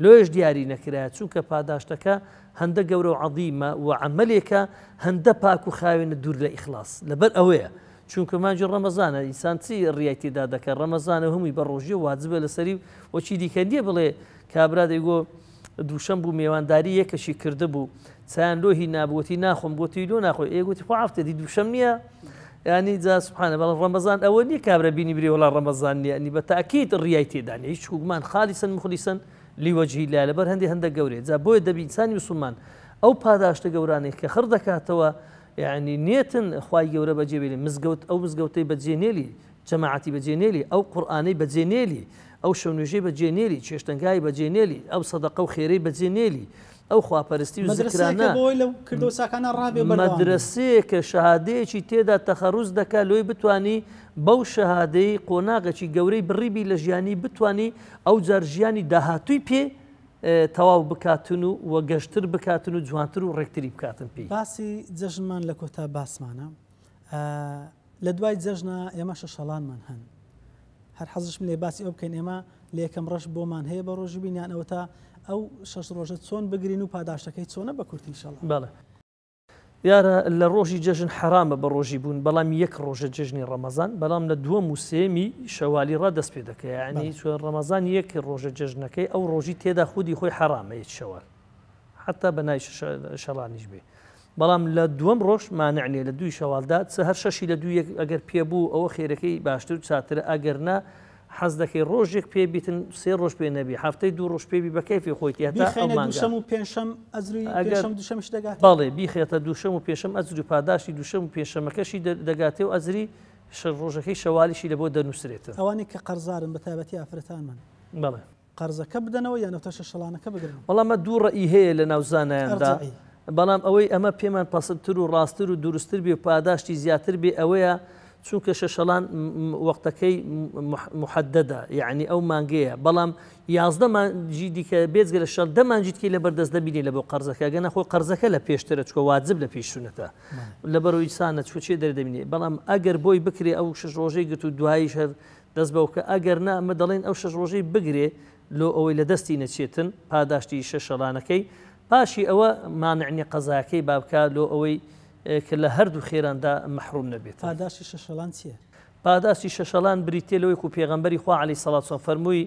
Speaker 2: لۆیش دیاری نەکرایە چونکە پاداشتەکە هەندە گەورە و عەظیمە و عەمەلێکە هەندە پاک و خاوێنە دوور لە ئیخلاص لەبەر ئەوەیە چونکە مانگی ڕەمەزانە ئینسان چی ڕیای تێدا دەکات ڕەمەزانە هەمووی بە ڕۆژی واجبە لەسەری و چی دیکە نییە بڵێ کابرا دەیگۆ دووشەم بوو مێوانداری یەکەشی کردبوو چیان لۆ هی نابووتی ناخۆم گوتی لۆ ناخۆی ئێ گوتی خۆ عەفتە دی دووشەم نییە ینی جا سبحانە بەڵام ڕەمەزان ئەوە نییە کابرا بینی برێ وڵا ڕەمەزان نییە ینی بە تاکید ڕیای تێدا نییە هیچ گومان خالیسن مخلیسن لوجه الله لەبەر هەندێ هەندە گەورەیە جا بۆیە دەبی ئینسانی مسلمان ئەو پاداشتە گەورانەی کە خڕ دەکاتەوە یعنی نێتن خوای گەورە بەجێ بێنێ مزگەوت ئەو مزگەوتەی بەجێ نێلی جەماعەتی بەجێ نێلی ئەو قورئانەی بەجێ نێلی ئەو شەونوێژەی بەجێ نێلی چێشتەنگای بەجێ نێلی ئەو سەدەقە و خێرەی بەجێ نێلی ئەو خواپەرستی و
Speaker 1: مەدرەسەیەکە
Speaker 2: زکرانە
Speaker 1: بۆ ئەوەی لەو کردەوە چاکانە ڕابێ و بەردەوام بێ.
Speaker 2: مەدرەسەیەکە شەهادەیەکی تێدا تەخەروج دەکا لۆی بتوانی بەو شەهادەی قۆناغێکی گەورەی بڕیبی لە ژیانی بتوانی ئەوجار ژیانی داهاتووی پێ تەواو بکاتن و و گەشتر بکاتن و جوانتر و ڕێکتری بکاتن پێی.
Speaker 1: باسی جەژنمان لە کۆتا باسمانە. لە دوای جەژنە ئێمە شەشەڵانمان هەن. هەر حەزشم لێ باسی ئەو بکەین ئێمە لە یەکەم ڕەش بۆمان هەیە بە ڕۆژی بین یان ئەوەتا ئەو شەش ڕۆژە چۆن بگرین و پاداشتەکەی چۆنە بە کورتی ئیشەڵا.
Speaker 2: بەڵێ دیارە لە ڕۆژی جەژن حەرامە بە ڕۆژی بوون بەڵام یەک ڕۆژە جەژنی ڕەمەزان بەڵام لە دووەم و سێمی شەوالی ڕا دەست پێ دەکەی یعنی چۆن ڕەمەزان یەک ڕۆژە جەژنەکەی ئەو ڕۆژی تێدا خودی خۆی حەرامە یەک شەوال حتا بە ناوی شەڵانیش بێ بەڵام لە دووەم ڕۆژ مانع نیە لە دووی شەوالدا چ هەر شەشی لە دوو یەک ئەگەر پێ بوو ئەوە خێرەکەی باشتر و چاترە ئەگەر نا حەز دەکەی ڕۆژێک پێ بیتن سێ ڕۆژ پێ نەبی هەفتەی دوو ڕۆژ پێ بی بە کەیفی خۆیتی هەتا ئەو
Speaker 1: بیخەینە
Speaker 2: مانگە
Speaker 1: دووشەم و پێنجشەم ئەجری
Speaker 2: ئەگەر
Speaker 1: پێنجشەم دووشەمیش دەگاتێ؟
Speaker 2: بەڵێ بیخێتە دووشەم و پێنجشەم ئەجر و پاداشتی دووشەم و پێنجشەمەکەشی دەگاتێ و ئەجری ڕۆژەکەی شەوالیشی لەبۆ دەنووسرێتن.
Speaker 1: ئەوانەی کە قەرزارن بە تایبەتی ئافرەتانمان.
Speaker 2: بەڵێ.
Speaker 1: قەرزەکە بدەنەوە یان ئەوتا شەشەڵانەکە بگرن؟
Speaker 2: وەڵا ئەمە دوو ڕەئی هەیە لە ناو زانایاندا،
Speaker 1: ئەرجەعی.
Speaker 2: بەڵام ئەوەی ئەمە پێمان پەسندتر و ڕاستتر و دروستتر بێ و پاداشتی زیاتر بێ ئەوەیە چونکە شەشەڵان وەختەکەی محەدەدە یەعنی ئەو مانگەیە بەڵام 11 مانگی دیکە بێجگە لە شەڵ دە مانگی دیکەی لەبەردەست دەبینی لە بۆ قەرزەکە گەنە خۆ قەرزەکە لە پێشترە چکە واجب لە پێش سونەتە لەبەرەوەی سانە چوە چێ دەردەبینێ بەڵام ئەگەر بۆی بکرێ ئەو شەش ڕۆژەی گرت و دواییش هەر دەست بەو کە ئەگەر نا ئەمە دەڵێن ئەو شەش ڕۆژەی بگرێ لۆ ئەوەی لە دەستی نەچێتن پاداشتی شەش شەڵانەکەی پاشی ئەوە مانع نیە قەزاکەی با بکا لۆ ئەوەی کە لە هەردوو خێراندا مەحروم نەبێتن.
Speaker 1: پاداشتی شەشەڵان چیە؟
Speaker 2: پاداشتی شەشەڵان بریتیە لەوەی کو پێغەمبەری خوا علیە سڵات وسلام فەرمووی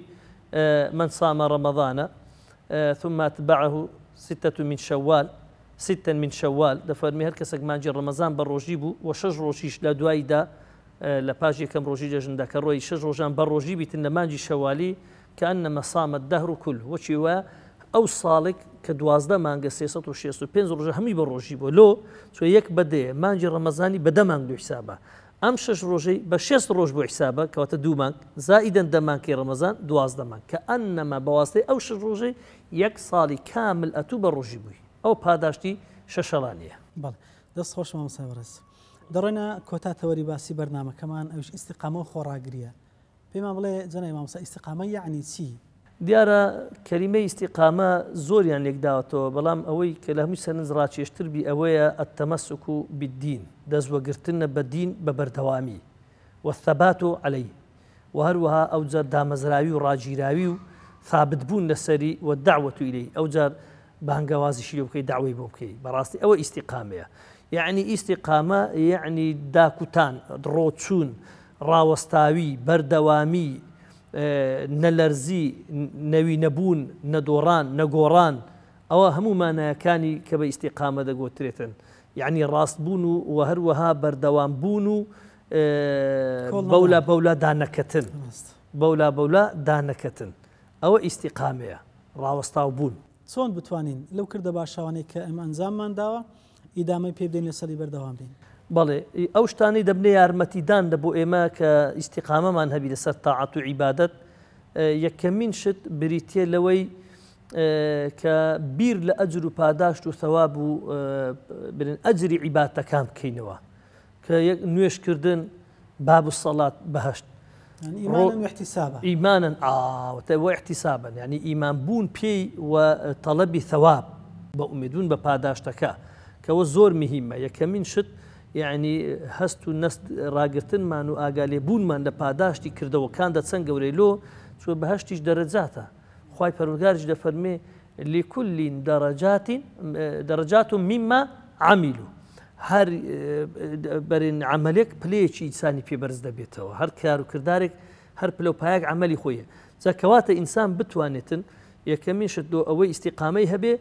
Speaker 2: من صام رمضان ثم اتبعه ستة من شوال ستا من شوال دەفەرمی هەر کەسێک مانگی ڕەمەزان بە ڕۆژی بوو و شەش ڕۆژیش لە دواییدا لە پاش یەکەم ڕۆژی جەژندا کە ڕۆی شەش ڕۆژان بە ڕۆژی بیتن لە مانگی شەوالی کانما صام الدهر كله وەکی وایە ئەو ساڵێک کە 12 مانگە 365 ڕۆژە هەمووی بە ڕۆژی بووە لۆ چۆ یەک بە دەیە مانگی ڕەمەزانی بە دە مانگ لۆ حیسابە ئەم شەش ڕۆژەی بە شێست ڕۆژ بۆ حیسابە کەواتە دوو مانگ زائیدەن دە مانگی ڕەمەزان 12 مانگ کە ئەنەما بە واسطەی ئەو شەش ڕۆژەی یەک ساڵی کامل ئەتوو بە ڕۆژی بووی ئەو پاداشتی شەشەڵانیە.
Speaker 1: بەڵێ دەست خۆش مامۆستای بەڕێز. دەڕۆینە کۆتا تەوەری باسی بەرنامەکەمان ئەویش ئیستیقامە و خۆڕاگرییە. پێمان بڵێ جەنابی مامۆستا ئیستیقامە یەعنی چی؟
Speaker 2: دیارە کەلیمەی ئیستیقامە زۆریان لێک داوەتەوە، بەڵام ئەوەی کە لە هەمووی سەرنج ڕاکێشتر بی ئەوەیە التمسک بالدین، دەست وەگرتنە بە دین بە بەردەوامی، والثبات علیه، وە هەروەها ئەوجار دامەزراوی و ڕاگیراوی و ثابت بوون لەسەری، والدعوە الیه، ئەوجار بانگەوازیشی لۆ بکەی دەعوەی بۆ بکەی، بەڕاستی ئەوە ئیستیقامەیە. یەعنی ئیستیقامە یەعنی داکوتان، ڕۆچوون، ڕاوەستاوی، بەردەوامی، نەلەرزی، نەوی نەبوون، نەدۆڕان، نەگۆڕان، ئەوە هەموو مانایەکانی کە بە ئیستیقامە دەگۆترێتن یەعنی ڕاست بوون و وە هەروەها بەردەوام بوون و بەولا بەولا دانەکەتن بەولا بەولا دانەکەتن ئەوە ئیستیقامەیە ڕاوەستاو بوون.
Speaker 1: چۆن بتوانین لەو کردە باشانەی کە ئێمە ئەنجاممان داوە ئیدامەی پێ بدەین لەسەری بەردەوام بین؟
Speaker 2: بەڵێ ئەو شتانەی دەبنە یارمەتیدان لە بۆ ئێمە کە ئیستیقامەمان هەبی لەسەر تاعەت و عیبادەت یەکەمین شت بریتیە لەوەی کە بیر لە ئەجر و پاداشت و ثەواب و برن ئەجری عیبادەتەکان بکەینەوە کە یەک نوێژکردن باب الصلاة بەهەشت
Speaker 1: ئیمانا واحتسابا
Speaker 2: ئیمانا ئاوتە واحتسابا یعنی ئیمان بوون پێی و تەڵەبی ثەواب بە ئومێدبوون بە پاداشتەکە کەەوە زۆر مهمە یەکەمین شت یعنی هەست و نەست ڕاگرتنمان و ئاگالێ بوونمان لە پاداشتی کردەوەکاندا چەند گەورەی لۆ چوە بەهشتیش دەرەجاتە خوای پەروەردگاریش دەفەرمێ لکل درجات درجات مما عملوا هەر بەرین عملێک پلەیەکی ئینسانی پێ بەرز دەبێتەوە هەر کار و کردارێک هەر پلە و پایەک عملی خۆیە جا کەواتە ئینسان بتوانێتن یەکەمین شت لۆ ئەوەی ئیستیقامەی هەبێ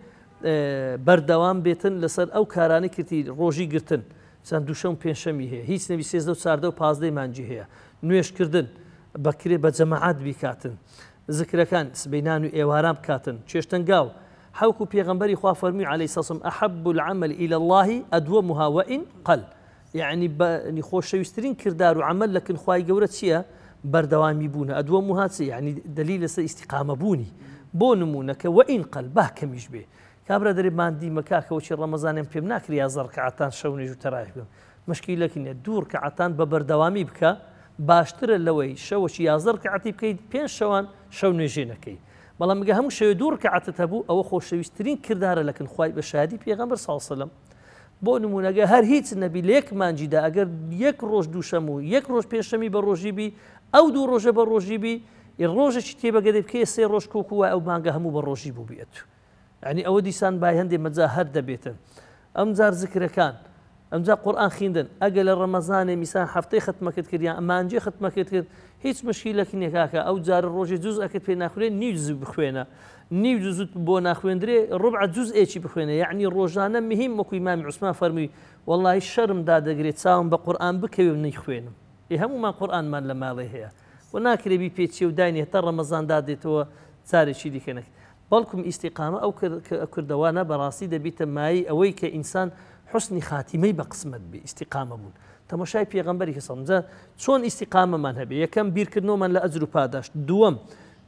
Speaker 2: بەردەوام بێتن لەسەر ئەو کارانەی کردی ڕۆژی گرتن چەند دووشەم پێنجشەمی هەیە هیچ نەبی سێزدە و چاردە و پازدەی مانگی هەیە نوێژکردن بەکرێ بە جەماعەت بیکاتن زکرەکان سبەینان و ئێواران بکاتن چێشتەنگاو حوکو پێغەمبەری خوا فەرمووی علیه الصلاة والسلام احب العمل الى الله ادومها وان قل یعنی بە خۆشەویستترین کردار و عمل لە کن خوای گەورە چییە بەردەوامی بوونە ادومها چی یعنی دلیل لەسەر ئیستیقامە بوونی بۆ نمونە کە وئین قل با کەمیش بێ کابرا دەرێ ماندیمە کاکە وەچی ڕەمەزانێم پێم ناکرێ یازدە ڕکعەتان شەو نوێژ و تەراویح بکەم مشکیلەک نیە دوو ڕکعەتان بە بەردەوامی بکە باشترە لەوەی شەوەکی یازدە ڕکعەتی بکەیت پێنج شەوان شەو نوێژێ نەکەی بەڵام گە هەموو شەوێ دوو ڕکعەتت هەبوو ئەوە خۆشەویستترین کردارە لەکن خوای بە شایەدی پێغەمبەر صلی الله علیه وسلم بۆ نمونەگە هەر هیچ نەبی لە یەک مانجیدا ئەگەر یەک ڕۆژ دووشەم و یەک ڕۆژ پێنجشەمی بە ڕۆژی بی ئەو دوو ڕۆژە بە ڕۆژی بی ڕۆژێکی تێبەگەدەی بکەیە سێ ڕۆژ کۆکو وای ئەو مانگە هەموو بە ڕۆژی بوو بێت یانی ئەوە دیسان بای هەندێ مەجا هەر دەبێتن ئەمجار زکرەکان ئەمجا قورئان خیندن ئەگە لە ڕەمەزانێ میسان هەفتەی ختمەکەت کرد یان مانجێ ختمەکەت کرد هیچ مشکیلەک نییە کاکە ئەو جارە ڕۆژێ جوزئەکەت پێ ناخورێ نیو جزء بخوێنە نیو جزءت بۆ ناخوێندرێ ڕبع جزئێکی بخوێنە یعنی ڕۆژانە مهم وەکو ئیمامی عوسمان فەرمووی وەڵڵاهی شەرم دادەگرێ چاوم بە قورئان بکەوێ و نەیخوێنم ئێ هەموومان قورئانمان لە ماڵێ هەیە و ناکرێ بیپێچێ و داینێ هەتا ڕەمەزان دادێتەوە جارێکی دیکە نەک بەڵکم ئیستیقامە ئەو کردەوانە بەڕاستی دەبیتە مایەی ئەوەی کە ئینسان حوسنی خاتیمەی بە قسمەت بێ ئیستیقامە بوون تەمەشای پێغەمبەری کە سەڵم جا چۆن ئیستیقامەمان هەبێ یەکەم بیرکردنەوەمان لە ئەجر و پاداشت دووەم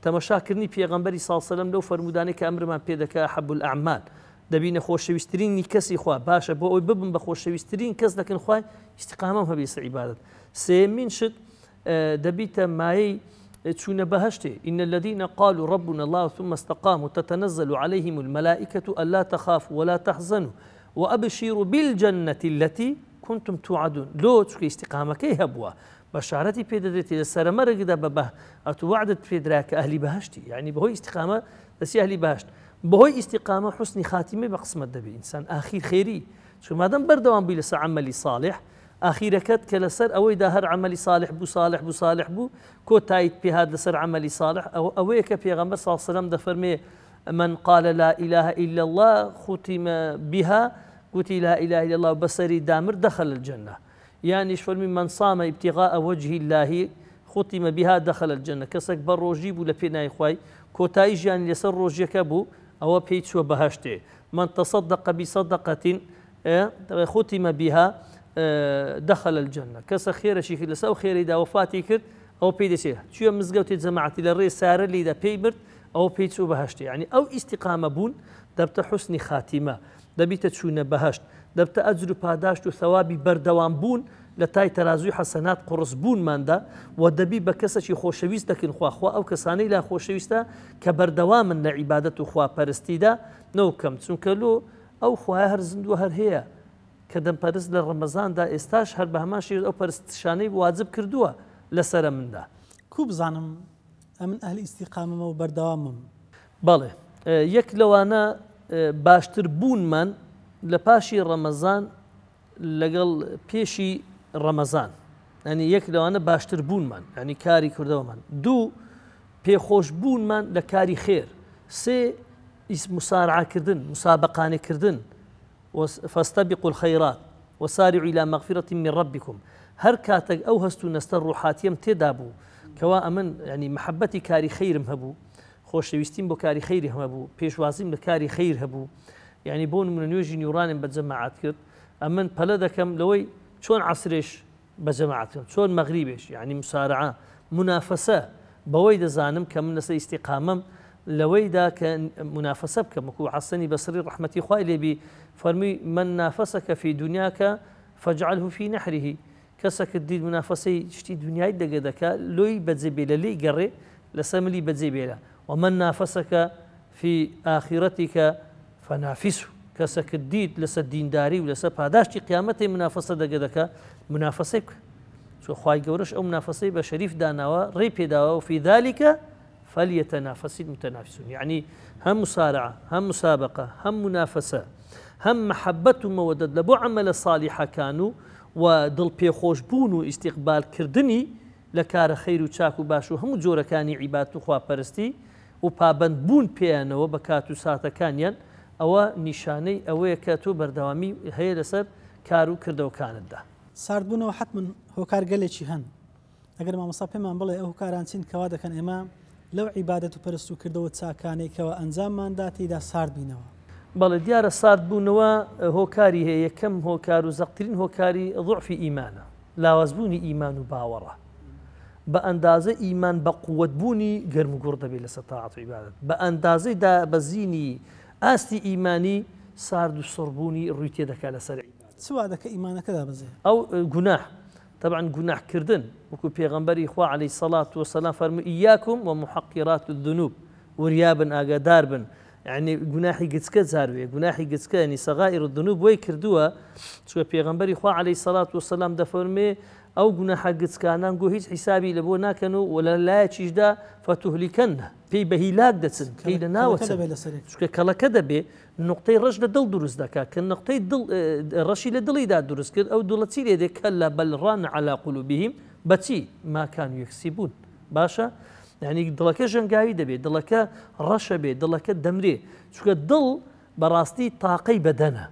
Speaker 2: تەمەشاکردنی پێغەمبەری صلی سەلەم لەو فەرموودانەی کە ئەمرمان پێ دەکا احب الاعمال دەبینە خۆشەویسترینی کەسی خوا باشە بۆ ئەوەی ببم بە خۆشەویسترین کەس لەکن خوای ئیستیقامەم هەبێ لەسەر عیبادەت سێیەمین شت دەبیتە مایەی چوونە بەهەشتێ، ان الذین قالوا ربنا اللە ثم استقاموا تتنزل علیهم الملائکە الا تخافوا ولا تحزنوا وابشروا بالجنة التي کنتم توعدون، لۆ؟ چونکە ئیستیقامەکەی هەبووە، بەشارەتی پێ دەدرێت لە سەرەمەرگدا بە بە ئەتو وەعدت پێ درا کە ئەهلی بەهەشتی، یعنی بەهۆی ئیستیقامە دەچی ئەهلی بەهەشت، بەهۆی ئیستیقامە حوسنی خاتیمەی بە قسمەت دەبێ ئینسان ئاخیر خێری، چونکە مادەم بەردەوام بووی لەسەر عەمەلی ساڵح ئاخیرەکەت کە لەسەر ئەوەیدا هەر عەمەلی صالح بوو صالح بوو صالح بوو کۆتاییت پێ هات لەسەر عەمەلی صالح ئەوە ئەوەیە کە پێغەمبەر صلی الله علیه وسلم دەفەرمێ من قال لا اله الا الله ختم بها گوتی لا اله الا الله بەسەری دامر دخل الجنة یانیش فەرمی من صام ابتغاء وجه الله ختم بها دخل الجنة کەسێک بە ڕۆژی بوو لە پێناوی خوای کۆتایی ژیانی لەسەر ڕۆژیەکە بوو ئەوە پێی چووە بەهەشتێ من تصدق بصدقة ختم بها دخل الجنە کەسە خێرەشی کرد لەسەر ئەو خێرەیدا وەفاتی کرد ئەوە پێی دەچێت چووە مزگەوتی جەماعەتی لە ڕێ سارە لیدا پێی برد ئەوە پێی چوو بەهەشتی یعنی ئەو ئیستیقامە بوون دەبتە حوسنی خاتیمە دەبیتە چوونە بەهەشت دەبتە ئەجر و پاداشت و ثەوابی بەردەوام بوون لە تای تەرازوی حەسەنات قوڕس بوونماندا و دەبی بە کەسەکی خۆشەویست دەکەین خوا خوا ئەو کەسانەی لا خۆشەویستە کە بەردەوامن لە عیبادەت و خواپەرستیدا نەوکەم چونکە لۆ ئەو خوایە هەر زیندووە هەر هەیە کە دەمپەرست لە ڕەمەزاندا ئێستاش هەر بە هەمان شێوە ئەو پەرستشانەی واجب کردووە لەسەرە مندا.
Speaker 1: کو بزانم ئەمن ئەهلی ئیستیقامەمە و بەردەوامم؟
Speaker 2: بەڵێ یەک لەوانە باشتر بوونمان لە پاشی ڕەمەزان لەگەڵ پێشی ڕەمەزان. ینی یەک لەوانە باشتر بوونمان ینی کاری کردەوەمان. دوو، پێخۆش بوونمان لە کاری خێر. سێ، مسارعە کردن، مسابەقانێ کردن، فاستبقوا الخیرات وسارعوا الی مغفرە من ربکم، هەر کاتەک ئەو هەست و نەستە ڕوحاتیەم تێدا بوو کەوا ئەمن یانی مەحەبەتی کاری خەیرم هەبوو، خۆشەویستیم بۆ کاری خەیری هەبوو، پێشوازیم لە کاری خەیر هەبوو، یانی بۆ نمونە نوێژی نیوڕانم بە جەماعەت کرد، ئەمن پەلە دەکەم لەوەی چۆن عەسرێش بە جەماعەت کەم، چۆن مەغریبێش، یانی مسارعە، مونافەسە، بەوەی دەزانم کە من لەسەر ئیستیقامەم لەوەیدا کە مونافەسە بکەم، وەکو حەسەنی بەسری ڕەحمەتی خوای لێ بی فەرمووی، من نافسک فی دنیاک فاجعله فی نحره، کەسەکت دیت مونافەسەی شتی دنیایت لەگە دەکا لۆی بەجێ بێلە لێی گەڕێ لەسەر ملی بەجێ بێلە، ومن نافسک فی آخرتک فنافسه، کەسەکت دیت لەسەر دینداری و لەسەر پاداشتی قیامەتێ منافەسە دەگە دەکا منافەسەی بکە، چونکە خوای گەورەش ئەو منافەسەی بە شەریف داناوە ڕێی پێداوە وفی ذلک فلیتنافس المتنافسون، یەعنی هەم مسارعە هەم مسابقە هەم منافەسە هەم مەحەبەت و مەوەدەت لە بۆ عەمەلە ساڵیحەکان و و دڵ پێخۆش بوون و ئیستیقبال کردنی لە کارە خەیر و چاک و باش و هەموو جۆرەکانی عیبادت و خواپەرستی و پابەند بوون پێیانەوە بە کات و ساتەکانیان، ئەوە نیشانەی ئەوەیە کە تۆ بەردەوامی هەیە لەسەر کار و کردەوەکانتدا.
Speaker 1: ساردبوونەوە حەتمەن هۆکار گەلێکی هەن، ئەگەر مامۆستا پێمان بڵێ ئەو هۆکاران چین کەوا دەکەن ئێمە لەو عیبادەت و پەرست و کردەوە چاکانەی کەوا ئەنجاممان دا تێیدا سارد بینەوە؟
Speaker 2: بەڵێ دیارە ساردبوونەوە هۆکاری هەیە، یەکەم هۆکار و زەقترین هۆکاری ضعفی ئیمانە، لاوازبوونی ئیمان و باوەڕە. بە ئەندازەی ئیمان بە قوت بوونی گەرم و گوڕ دەبێت لەسەر تاعەت و عیبادەت، بە ئەندازەی دابەزینی ئاستی ئیمانی سارد و سڕ بوونی ڕووی تێدەکات لەسەر عیبادەت.
Speaker 1: چ وا دەکە ئیمانەکە دابەزێ؟
Speaker 2: ئەو گوناح، تەبعەن گوناح کردن وەکو پێغەمبەری خوا علیە الصلوة والسلام فەرمووی ایاکم ومحقرات الذنوب، وریابن ئاگادار بن یعنی گوناحی گچکە جاروێ گوناحی گچکە یعنی صغائر الذنوب وەی کردووە چونکە پێغەمبەری خوا علیە الصلوة والسلام دەفەرموێ ئەو گوناحە گچکانان گۆ هیچ حیسابی لە بۆ ناکەن و وە لە لایەکیشدا فتهلکن پێی بە هیلاک دەچن پێی لە ناوە چن چونکە کەڵەکە دەبێ نوقتەی ڕەش لە دڵ دروست دەکا کە نوقتەی دڵ ڕەشی لە دڵیدا دروست کرد ئەو دڵە چی لێ دێ کەلا بل ران علی قلوبهم بەچی ما كانوا يكسبون باشە یعنی دڵەکە ژەنگاوی دەبێت دڵەکە ڕەشە بێ دڵەکە دەمرێ چونکە دڵ بەڕاستی تاقەی بەدەنە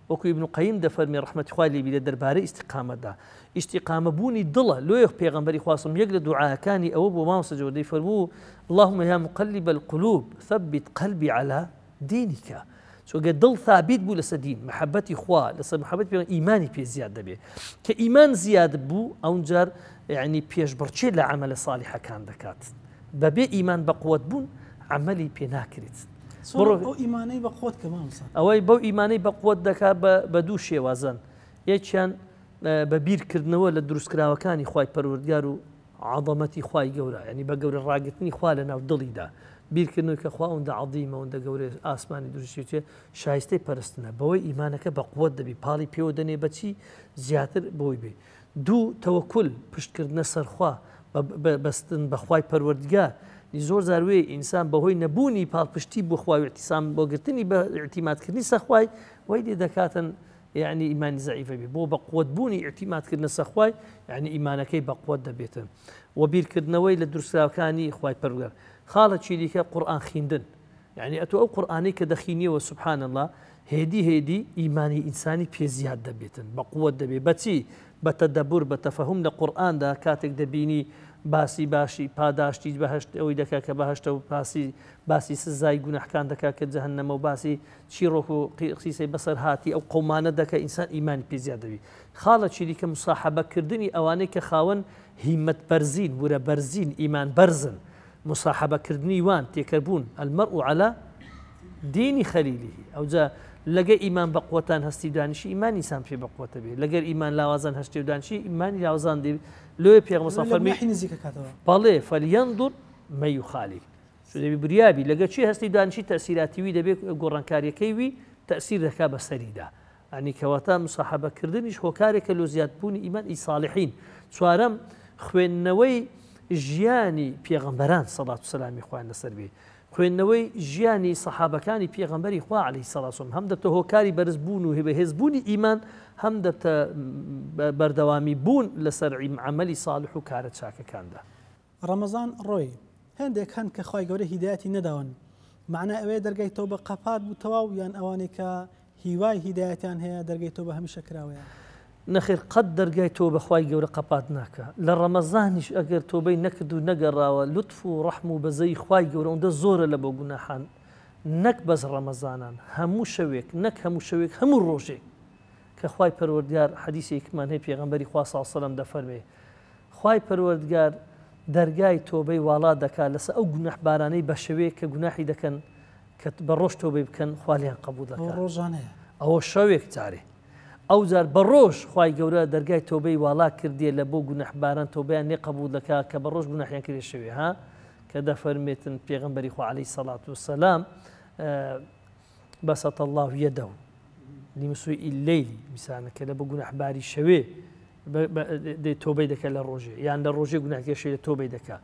Speaker 2: وەکو ئیبن قەیم دەفەرمێ ڕەحمەتی خوای لێ بی لە دەربارەی ئیستیقامەتدا ئیستیقامە بوونی دڵە لۆیە پێغەمبەری خوا صم یەک لە دوعاکانی ئەوە بۆ مامۆستا جەواد دەیفەرموو اللهم یا مقلب القلوب ثبت قلبی علی دینک چونکە دڵ ثابت بوو لەسەر دین محەبەتی خوا لەسەر محەبەت پێ ئیمانی پێ زیاد دەبێ کە ئیمان زیاد بوو ئەونجار یعنی پێشبڕکێ لە عەمەلە صالیحەکان دەکات بەبێ ئیمان بە قوت بوون عەمەلی پێ ناکرێت.
Speaker 1: بڕۆ ئەو ئیمانەی بە قوت کە مامۆستا.
Speaker 2: ئەوەی بەو ئیمانەی بە قوت دەکا بە دوو شێوازن یەکیان بە بیر کردنەوە لە دروستکراوەکانی خوای پەروەردگار و عەزەمەتی خوای گەورە یعنی بە گەورە ڕاگرتنی خوا لە ناو دڵیدا بیرکردنەوەی کە خوا ئەوەندە عەزیمە ئەوەندە گەورەیە ئاسمانی دروستی شایستەی پەرستنە بەوەی ئیمانەکە بە قوت دەبی پاڵی پێوە دەنێ بەچی زیاتر بۆی بێ دوو، تەوەکول، پشتکردنە سەر خوا، بەستن بە خوای پەروەردگار، زۆر جار وێ ئینسان بەهۆی نەبوونی پاڵپشتی بۆ خوا و ئیعتیسام بۆ گرتنی بە ئیعتیمادکردنی سەر خوای وای لێ دەکاتن یعنی ئیمانی زەعیفە بێ بۆ بە قوت بوونی ئیعتیمادکردنە سەر خوای یعنی ئیمانەکەی بە قوت دەبێتن و بیرکردنەوەی لە دروستکراوەکانی خوای پەروەردگار. خاڵێکی دیکە قورئان خیندن یعنی ئەتۆ ئەو قورئانەی کە دەخینیەوە سبحان اللە هێدی هێدی ئیمانی ئینسانی پێ زیاد دەبێتن بە قوت دەبێ بەچی بە تەدەبور بە تەفەهوم لە قورئاندا کاتێک دەبینی باسی باشی پاداشتی بەهەشت ئەوەی دەکا کە بەهەشتە و باسی باسی سزای گوناحکان دەکا کە جەهەنەمە و باسی چیڕۆک و قیسەی بەسەرهاتی ئەو قەومانە دەکا ئینسان ئیمانی پێ زیاد دەبی خاڵێکی دیکە مساحەبە کردنی ئەوانەی کە خاوەن هیمەت بەرزین ورە بەرزین ئیمان بەرزن موساحەبە کردنی وان، تێکەر بوون، المرء علی دین خلیله، ئەوجا لەگە ئیمان بە قوەتان هەستی و دانیشی ئیمانی ئینسان پێ بە قوەتە بێ، لەگەر ئیمان لاوازان هەشتێ و دانیشی ئیمانی لاوازان دێ، لۆیە پێغەمبەر صلی
Speaker 1: فەرمی لە گوناحی نزیک ئەکاتەوە.
Speaker 2: بەڵێ فلیانظر من یخالیل، چون دەبی بریا بی لەگە چێ هەستی و دانیشی تەئسیراتی وی دەبێ گۆڕانکاریەکەی وی تەئسیر دەکا بە سەریدا، یانی کەواتە موساحەبە کردنیش هۆکارێکە لۆ زیاد بوونی ئیمان ئی ساڵحین. چوارەم، خوێندنەوەی ژیانی پێغەمبەران سەڵات و سەلامی خوایان لەسەر بێ. خوێندنەوەی ژیانی سەحابەکانی پێغەمبەری خوا علیە الصلوە والسلام هەم دەبتە هۆکاری بەرز بوون و بەهێز بوونی ئیمان هەم دەبتە بەردەوامی بوون لەسەر عەمەلی صالح و کارە چاکەکاندا.
Speaker 1: ڕەمەزان ڕۆی هێندێک هەن کە خوای گەورە هیدایەتی نەداون مەعنای ئەوەیە دەرگای تەوبە قەپات بوو تەواو یان ئەوانەی کە هیوای هیدایەتیان هەیە دەرگای تۆبە هەمیشە کراوەیە؟
Speaker 2: نەخێر قەت دەرگای تۆبە خوای گەورە قەپات ناکا لە ڕەمەزانیش ئەگەر تۆبەی نەکرد و نەگەڕاوە لوتف و ڕەحم و بەزەیی خوای گەورە ئەوندە زۆرە لە بۆ گوناحان نەک بەس ڕەمەزانان هەموو شەوێک نەک هەموو شەوێک هەموو ڕۆژێک کە خوای پەروەردگار حەدیسێکمان هەیە پێغەمبەری خوا صلی سەلام دەفەرمێ خوای پەروەردگار دەرگای تۆبەی واڵا دەکا لەسە ئەو گوناحبارانەی بە شەوێک کە گوناحی دەکەن کە بە ڕۆژ تۆبەی بکەن خوا لێیان قبوڵ
Speaker 1: دەکا. ئەوە ڕۆژانەیە.
Speaker 2: ئەوە شەوێک جارێ. ئەو جار بە ڕۆژ خوای گەورە دەرگای تۆبەی واڵا کردیە لە بۆ گوناحباران تۆبەیان لێ قبوڵ دەکا کە بە ڕۆژ گوناحیان کردیە شەوێ ها کە دەفەرمێتن پێغەمبەری خوا علیە الصلوة والسلام بسط الله يده لمسيء الليل میسانە کە لە بۆ گوناحباری شەوێ تۆبەی دەکە لە ڕۆژێ یان لە ڕۆژێ گوناحکێشی لە تۆبەی دەکا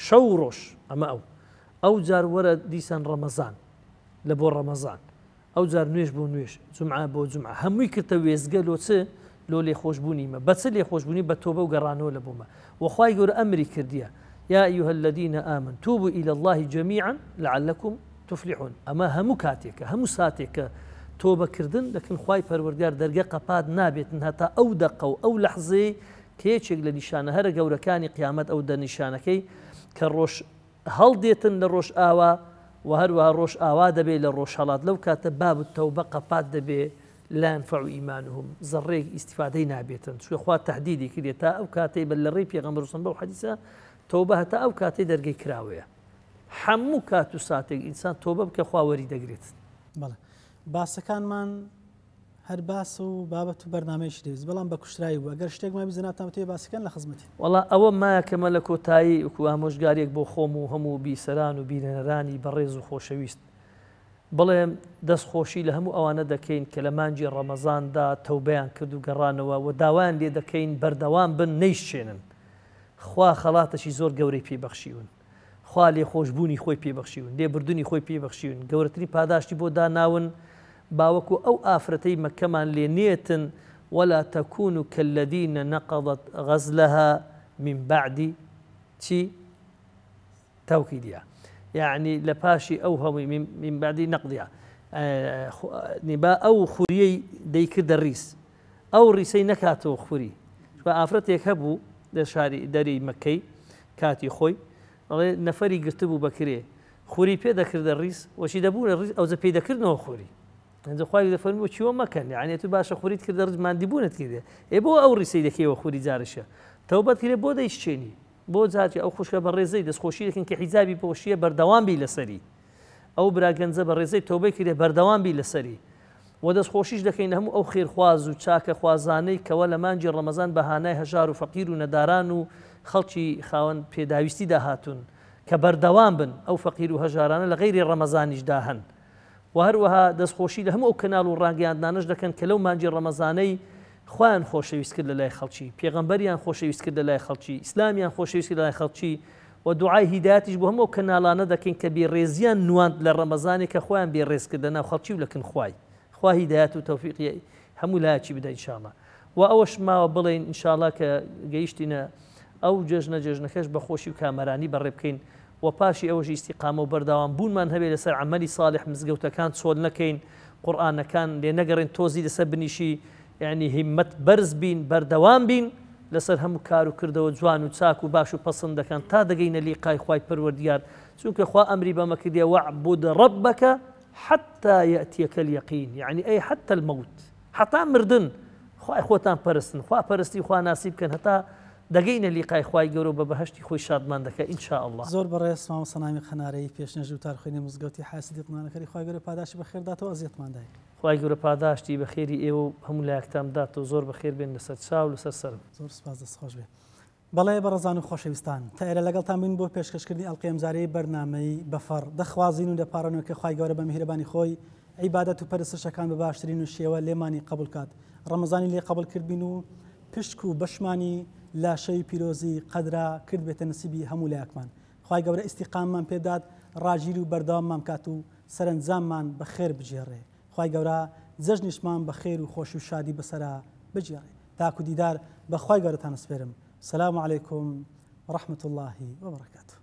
Speaker 2: شەو ڕۆژ ئەمە ئەو ئەو جار وەرە دیسان ڕەمەزان لە بۆ ڕەمەزان ئەو جار نوێژ بۆ نوێژ جومعە بۆ جومعە هەمووی کردە وێستگە لۆ چ لۆ لێخۆشبوونی مە بە چ لێخۆشبوونی بە تۆبە و گەڕانەوە لە بۆمە وە خوای گەورە ئەمری کردیە یا ایها الذین آمنوا توبوا الی الله جمیعا لعلکم تفلحون ئەمە هەموو کاتێکە هەموو ساتێکە تۆبە کردن لەکن خوای پەروەردگار دەرگە قەپات نابێتن هەتا ئەو دەقە و ئەو لەحزەی کە یەکێک لە نیشانە هەرە گەورەکانی قیامەت ئەو دە نیشانەکەی کە ڕۆژ هەڵدێتن لە ڕۆژئاوا و هەروەها ڕۆژئاوا دەبێ لە ڕۆژهەڵات لەو کاتە باب التوبە قەپات دەبێ لا ينفع ایمانهم زەڕەیەک ئیستیفادەی نابێتن چونکە خوا تەهدیدی کردیە تا ئەو کاتەی بە لە ڕێی پێغەمبەر صلی بەو حەدیسە تەوبە هەتا ئەو کاتەی دەرگەی کراوەیە هەموو کات و ساتێک ئینسان تۆبە بکە خوا وەری دەگرێت.
Speaker 1: بەڵێ باسەکانمان هەر باس و بابەت و بەرنامەیەکی دەویست بەڵام بە کوشتراوی بوو ئەگەر شتێک مابی جەنابتان بتەوێ باسی کەن لە خزمەتین.
Speaker 2: وەڵا ئەوە مایە کە مە لە کۆتایی وەکو ئامۆژگاریەک بۆ خۆم و هەموو بیسەران و بینەرانی بەڕێز و خۆشەویست بڵێم دەست خۆشی لە هەموو ئەوانە دەکەین کە لە مانگی ڕەمەزاندا تەوبەیان کرد و گەڕانەوە و داوایان لێ دەکەین بەردەوام بن نەیشچێنن خوا خەڵاتەکی زۆر گەورەی پێ بەخشیون. خوا لێخۆشبوونی خۆی پێ بەخشیون، لێبوردنی خۆی پێ بەخشیون، گەورەترین پاداشتی بۆ داناون، با وەکو ئەو ئافرەتەی مەککەمان لێ نێتن، ولا تکونوا کالذین نقضت غزلها من بعد چی؟ توکیدها یەعنی لە پاشی ئەو هەمووی من بعد نقضها با ئەو خوریەی دەیکردە ڕیز ئەو ڕیسەی نەکاتەوە خوری چونکە ئافرەتێک هەبوو لە شاری دەری مەکەی کاتی خۆی ئەڵێ نەفەری گرتبوو بە کرێ خوری پێ دەکردە ڕیس وەچی دەبوو لە ڕیس ئەوجە پێی دەکردنەوە خوری ئەنجە خوای دەفەرموو بۆ چیوە مەکەن یعنی تو باشە خوریت کردە ڕیس ماندی بوونت کردێ ئێ بۆ ئەو ڕیسەی دەکەیەوە خوری جارشە تەوبەت کرێ بۆ دەیشچێنی بۆ جارێ ئەو خوشکە بەڕێزەی دەستخۆشی دەکەن کە حیجابی پۆشیە بەردەوام بی لەسەری ئەو برا گەنجە بەڕێزەی تۆبەی کردێ بەردەوام بی لەسەری وە دەست خۆشیش دەکەین لە هەموو ئەو خێرخواز و چاکە خوازانەی کەوا لە مانگی ڕەمەزان بە هانای هەژار و فەقیر و نەداران و خەڵکی خاوەن پێداویستیدا هاتوون کە بەردەوام بن ئەو فەقیر و هەژارانە لە غەیری ڕەمەزانیشدا هەن وە هەروەها دەست خۆشی لە هەموو ئەو کەناڵ و ڕاگەیاندنانەش دەکەن کە لەو مانگی ڕەمەزانەی خوایان خۆشەویست کرد لە لای خەڵکی پێغەمبەریان خۆشەویست کرد لە لای خەڵکی ئیسلامیان خۆشەویست کرد لە لای خەڵکی وە دوعای هیدایەتیش بۆ هەموو ئەو کەناڵانە دەکەین کە بێ ڕێزیان نواند لە ڕەمەزانێک کە خۆیان بێ ڕێز کرد لە ناو خەڵکی و لە کن خوای خوا هیدایەت و تەوفیقی هەموو لایەکی بدا ان شاء اللە وە ئەوەش ماوە بڵێین ان شاء اللە کە گەیشتینە ئەو جەژنە جەژنەکەش بە خۆشی و کامەرانی بەڕێ بکەین وە پاشی ئەوەش ئیستیقامە و بەردەوام بوونمان هەبێ لەسەر عەمەلی صالح مزگەوتەکان چۆل نەکەین قورئانەکان لێ نەگەڕێن تۆزی لەسەر بنیشی یەعنی هیممەت بەرز بین بەردەوام بین لەسەر هەموو کار و کردەوە جوان و چاک و باش و پەسندەکان تا دەگەینە لیقای خوای پەروەردگار چونکە خوا ئەمری بەمە کردیە واعبد ربک حتی یأتیک الیقین یەعنی ئەی حتی الموت هەتا مردن خوای خۆتان پەرستن خوا پەرستی خوا ناسی بکەن هەتا دەگەینە لیقای خوای گەورە و بە بەهەشتی خۆی شادمان دەکا ان شاء اللە.
Speaker 1: زۆر بەڕێز مامۆستا نامیق هەنارەیی پێشنوێژ وتارخوێنی مزگەوتی حاجی سدیق نانەکەری خوای گەورە پاداشتی بەخێر داتەوە ئەزیەتمان دای.
Speaker 2: خوای گەورە پاداشتی بەخێری ئێوە و هەموو لایەکتان بداتەوە زۆر بەخێر بێن لەسەر چاو لەسەر سەرم.
Speaker 1: زۆر سوپاس دەست خۆش بێ. بەڵێ بەڕێزان و خۆشەویستان تا ئێرە لەگەڵتان بووین بۆ پێشکەشکردنی ئەڵقەی ئەمجارەی بەرنامەی بەفەڕ دەخوازین و دەپاڕێنەوە کە خوای گەورە بە میهرەبانی خۆی عیبادەت و پەرستشەکان بە باشترین و شێوە لێمانی قەبوڵ کات ڕەمەزانی لێ قەبوڵ کردبین و پشک و بەشمانی لە شەوی پیرۆزی قەدرا کردبێتە نسیبی هەموو لایەکمان خوای گەورە ئیستیقاممان پێ بدات. ڕاگیر و بەردەواممان بکات و سەرەنجاممان بە خێر بگێڕێ. خوای گەورە جەژنیشمان بە خێر و خۆشی و شادی بەسەرا بگێڕێ. تاکو دیدار بە خوای گەورەتان ئەسپێرم. سلام علیکم و رحمة اللە و برکاته.